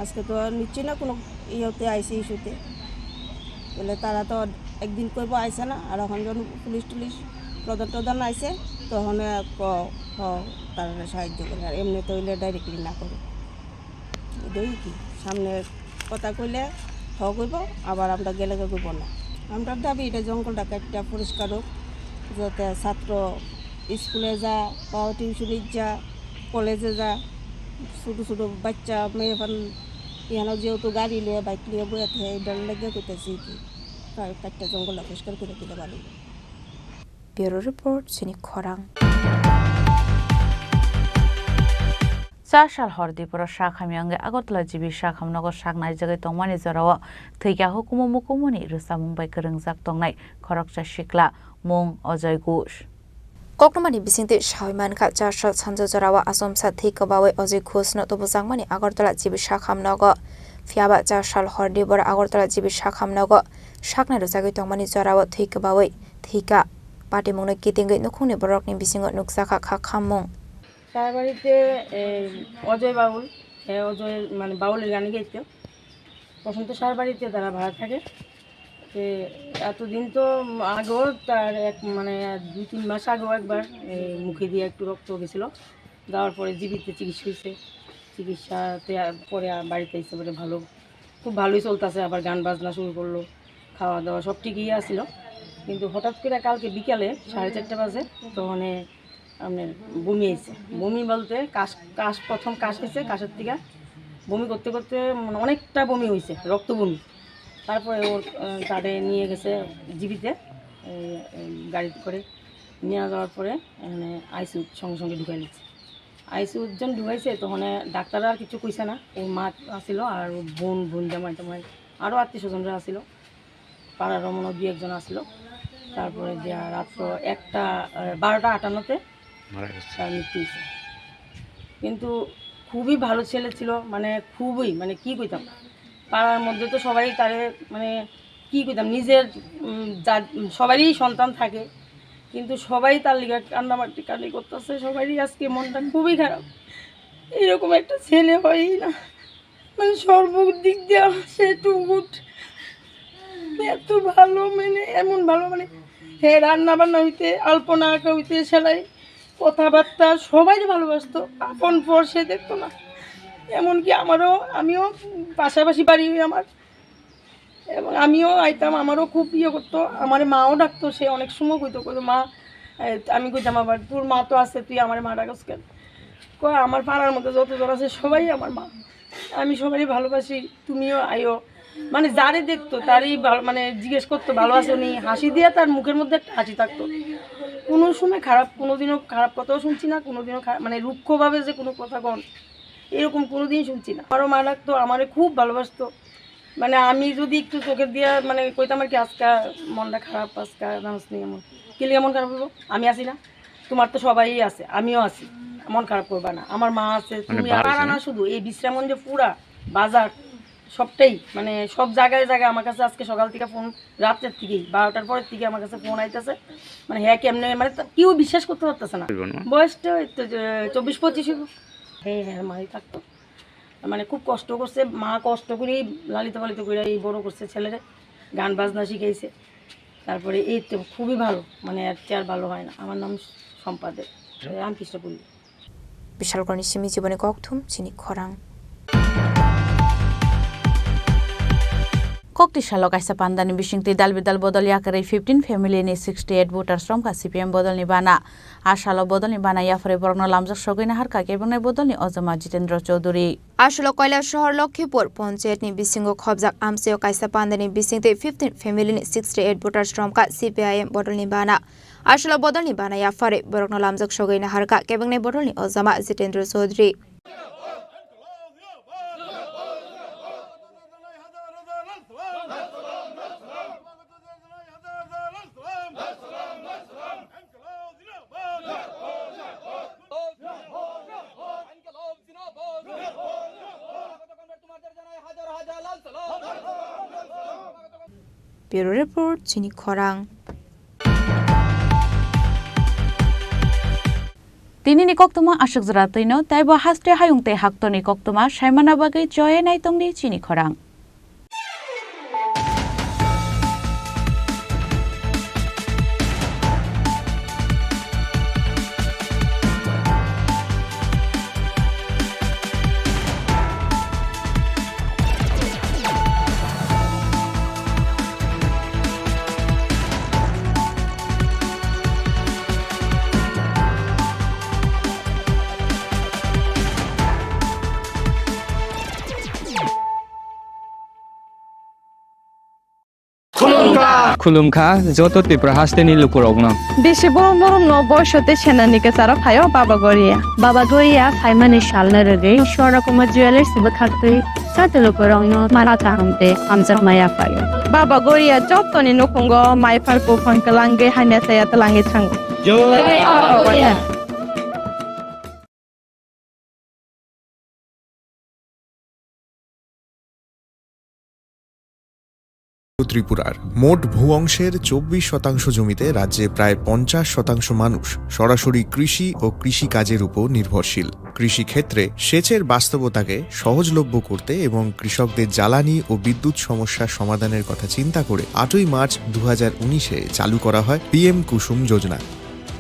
আজকে তো নিশ্চয় না কোনো ইয়েতে আইছে ইস্যুতে, তাহলে তারা তো একদিন কইব আইসে না, আর এখন যখন পুলিশ টুলিশ প্রধান টধান আইসে, তখন ক, ক, তারা সাহায্য করে, আর এমনি তো হইলে ডাইরেক্টলি না করে। এটাই কি, সামনে কথা কইলে হ কইব, আবার আমরা গেলে কইব না। আমরা দাবি এটা জঙ্গলটা কাটটা পরিষ্কার হোক, যাতে ছাত্র স্কুলে যা বা টিউশনি যা, কলেজে যা, ছোটো ছোটো বাচ্চা মেয়ে ফান এখানে যেহেতু গাড়ি লিয়ে বাইক লিয়ে বয়ে থাকে, এটার লেগে কইতেছি কি, কা-, কাটটা জঙ্গলটা পরিষ্কার করে দিলে ভালো। Bureau Report, Chini Khorang. Char sal hor diporo sak hamya wngwi Agartala G B sak hamnogo sak naijagwi tongmani jorao thwikha hukumu mukumuni rwchapmung bai kwrwngjak tongnai khoroksa sikla, mung Ajoy Ghosh. Koktwmani bisingtwi sawi mankha, char sal sanja jorao achomsa thwi kwbawi Ajoy Ghoshno tubujakmani Agartala G B sak hamnogo. Phiyaba char sal hor diporo Agartala G B sak hamnogo saknai rwchagwi tongmani jorao thwi kwbawi thwikha. Patimungno kitingwi nukhungni borokni bisingo nukjakha kha khammung. তার বাড়িতে, এ, অজয় বাউল, এ, অজয়, মানে, বাউলের গান গাইতো। প্রথম তো সার বাড়িতে তারা ভাড়া থাকে। তো এতদিন তো আগেও তার এক, মানে, দুই তিন মাস আগেও একবার, এ, মুখে দিয়ে একটু রক্ত গেছিল। যাওয়ার পরে জিবিতে চিকিৎসা হয়েছে। চিকিৎসাতে পরে আ-, বাড়িতে এসে পরে ভালো, খুব ভালোই চলতেছে। আবার গান বাজনা শুরু করলো, খাওয়া দাওয়া সব ঠিকই আছিল। কিন্তু হঠাৎ করে কালকে বিকালে সাড়ে চারটা বাজে, তখন আপনার বমি হয়েছে। বমি বলতে কাশ, কাশ, প্রথম কাশ হয়েছে, কাশের থেকে বমি করতে করতে, মানে, অনেকটা বমি হয়েছে, রক্ত বমি। তারপরে ওর, আহ, তারে নিয়ে গেছে জিবিতে, এই, এই গাড়িতে করে নিয়ে যাওয়ার পরে এখানে আইসিইউ সঙ্গে সঙ্গে ঢুকাই নিচ্ছে। আইসিইউ জন ঢুকাইছে, তখন ডাক্তার আর কিছু কইছে না। ওর মা আছিল আর ওর বোন, বোন জামাই টামাই, আরও আত্মীয় স্বজনরা আছিল। পাড়ার মনে হয় দুই একজন আসলো। তারপরে দিয়া রাত্র একটা, আহ, বারোটা আটান্নতে মারা গেছে। তার মৃত্যু হয়েছে। কিন্তু খুবই ভালো ছেলে ছিল, মানে, খুবই, মানে, কি কইতাম, পাড়ার মধ্যে তো সবাই তারে, মানে, কি কইতাম, নিজের, উম, যা-, সবারই সন্তান থাকে, কিন্তু সবাই তার লিগে কান্নামাটি কান্নি করতেছে, সবারই আজকে মনটা খুবই খারাপ। এরকম একটা ছেলে হয়ই না। মানে, সর্বদিক দিয়ে সে টু গুড। এত ভালো, মানে, এমন ভালো, মানে, হে রান্না বান্না হইতে, আলপনা আঁকা হইতে, সেলাই, কথাবার্তা, সবাই ভালোবাসতো। আপন পর সে দেখতো না। এমনকি আমারও, আমিও পাশাপাশি বাড়ি ওই আমার, এবং আমিও আইতাম, আমারও খুব ইয়ে করতো। আমার মাও ডাকতো, সে অনেক সময় কইতো, কইতো, "মা", এ, আমি কইতাম আবার, "তোর মা তো আছে, তুই আমার মা ডাকস কেন?" কয়, "আমার পাড়ার মধ্যে যতজন আছে সবাই আমার মা, আমি সবাই ভালোবাসি, তুমিও আইও।" মানে, যারে দেখতো তারই ভালো, মানে, জিজ্ঞেস করতো, "ভালো আছো নি?" হাসি দিয়ে তার মুখের মধ্যে একটা হাসি থাকতো। কোনো সময় খারাপ, কোনোদিনও খারাপ কথাও শুনছি না, কোনোদিনও খা-, মানে, রুক্ষভাবে যে কোনো কথা কন, এরকম কোনোদিন শুনছি না। আমারও মা ডাকতো, আমারে খুব ভালোবাসতো। মানে, আমি যদি একটু চোখের দিয়া, মানে, কইতাম আর কি, "আজকা মনটা খারাপ, আজকা জানোস নি এমন।" "কি লিগে মন খারাপ হইব? আমি আছি না? তোমার তো সবাই আছে, আমিও আছি, মন খারাপ করবা না। আমার মা আছে, মানে, তুমি বারো পাড়া জন? না শুধু, এই বিশ্রামগঞ্জে পুরা বাজার, সবটাই, মানে, সব জায়গায় জায়গায় আমার কাছে আজকে সকাল থেকে ফোন, রাত্রের থেকেই, বারোটার পরের থেকে আমার কাছে ফোন আইতাছে। মানে, হ্যাঁ, কেমনে, মানে, তা-, কেউ বিশ্বাস করতে পারতেছে না।" বলবো না। বয়সটা ওই তো যে চব্বিশ পঁচিশ হইব। হ্যাঁ, হ্যাঁ, মাই থাকতো। মানে, খুব কষ্ট করছে, মা কষ্ট করে লালিত পালিত করে এই বড় করছে ছেলেরে, গান বাজনা শিখাইছে। তারপরে এই তো খুবই ভালো, মানে, এর চেয়ে আর ভালো হয় না। আমার নাম শম্পা দে, Ramkrishnapally. Bishalkorni simi jiboni kokthum chini khorang. Kokti salo kaisa pandani bisingtwi dal bidal bodol yakarwi fifteen family ni sixty eight voters romkha C P M bodolni bana. A salo bodolni bana yapharwi borokno lamjak sogwi naharkha kebengni bodolni ojama Jitendra Chaudhary. A salo Kailasahar Lokhipur ponchayatni bisingo khobjak amchaio kaisa pandani bisingtwi fifteen family ni sixty eight voters romkha C P I M bodolni bana. A salo bodolni bana yapharwi borokno lamjak sogwi naharkha kebengni bodolni ojama Jitendra Chaudhary. Bureau Report, Chini Khorang. Tinini koktwma aswk jora twino, teibo haste hayung tei haktorni koktwma saimana bagwi choye naitongdi Chini Khorang. Khulumkha joto Tripura hasteni lukurokno. Bisi borom borom no boiso tei senani kwcharo phaio Baba Goria. Baba Goria phaimani salno rwgwi Swarna Kumar Jewellers bwkhaktwi joto lukurokno mara kaham tei hamjakma yaphaio. Baba Goria jotoni nukhungo maiphar buphang kwlangwi hamya saya twlangwi thango. ত্রিপুরার মোট ভূ অংশের চব্বিশ শতাংশ জমিতে রাজ্যে প্রায় পঞ্চাশ শতাংশ মানুষ সরাসরি কৃষি ও কৃষি কাজের উপর নির্ভরশীল। কৃষিক্ষেত্রে সেচের বাস্তবতাকে সহজলভ্য করতে এবং কৃষকদের জ্বালানি ও বিদ্যুৎ সমস্যা সমাধানের কথা চিন্তা করে আটই মার্চ দু হাজার উনিশে চালু করা হয় পিএম কুসুম যোজনা,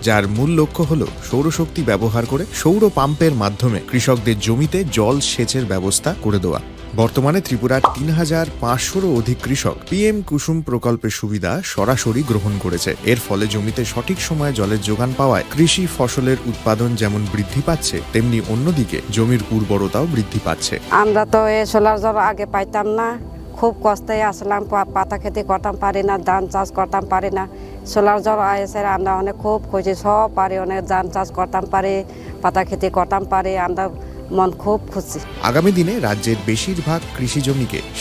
যার মূল লক্ষ্য হল সৌরশক্তি ব্যবহার করে সৌর পাম্পের মাধ্যমে কৃষকদের জমিতে জল সেচের ব্যবস্থা করে দেওয়া। বর্তমানে ত্রিপুরার তিন হাজার পাঁচশোরও অধিক কৃষক পিএম কুসুম প্রকল্পের সুবিধা সরাসরি গ্রহণ করেছে। এর ফলে জমিতে সঠিক সময়ে জলের যোগান পাওয়ায় কৃষি ফসলের উৎপাদন যেমন বৃদ্ধি পাচ্ছে, তেমনি অন্যদিকে জমির উর্বরতাও বৃদ্ধি পাচ্ছে। আমরা তো এই সোলার জল আগে পাইতাম না, খুব কষ্টে আসলাম, পা-, পাতা খেতে করতাম পারি না, ধান চাষ করতাম পারি না। সোলার জল আইসে আমরা অনেক খুব খুশি, সব পারি অনেক ধান চাষ করতাম পারি, পাতা খেতে করতাম পারি, আমরা মন খুব খুশি। আগামী দিনে রাজ্যের বেশিরভাগ কৃষি জমিকে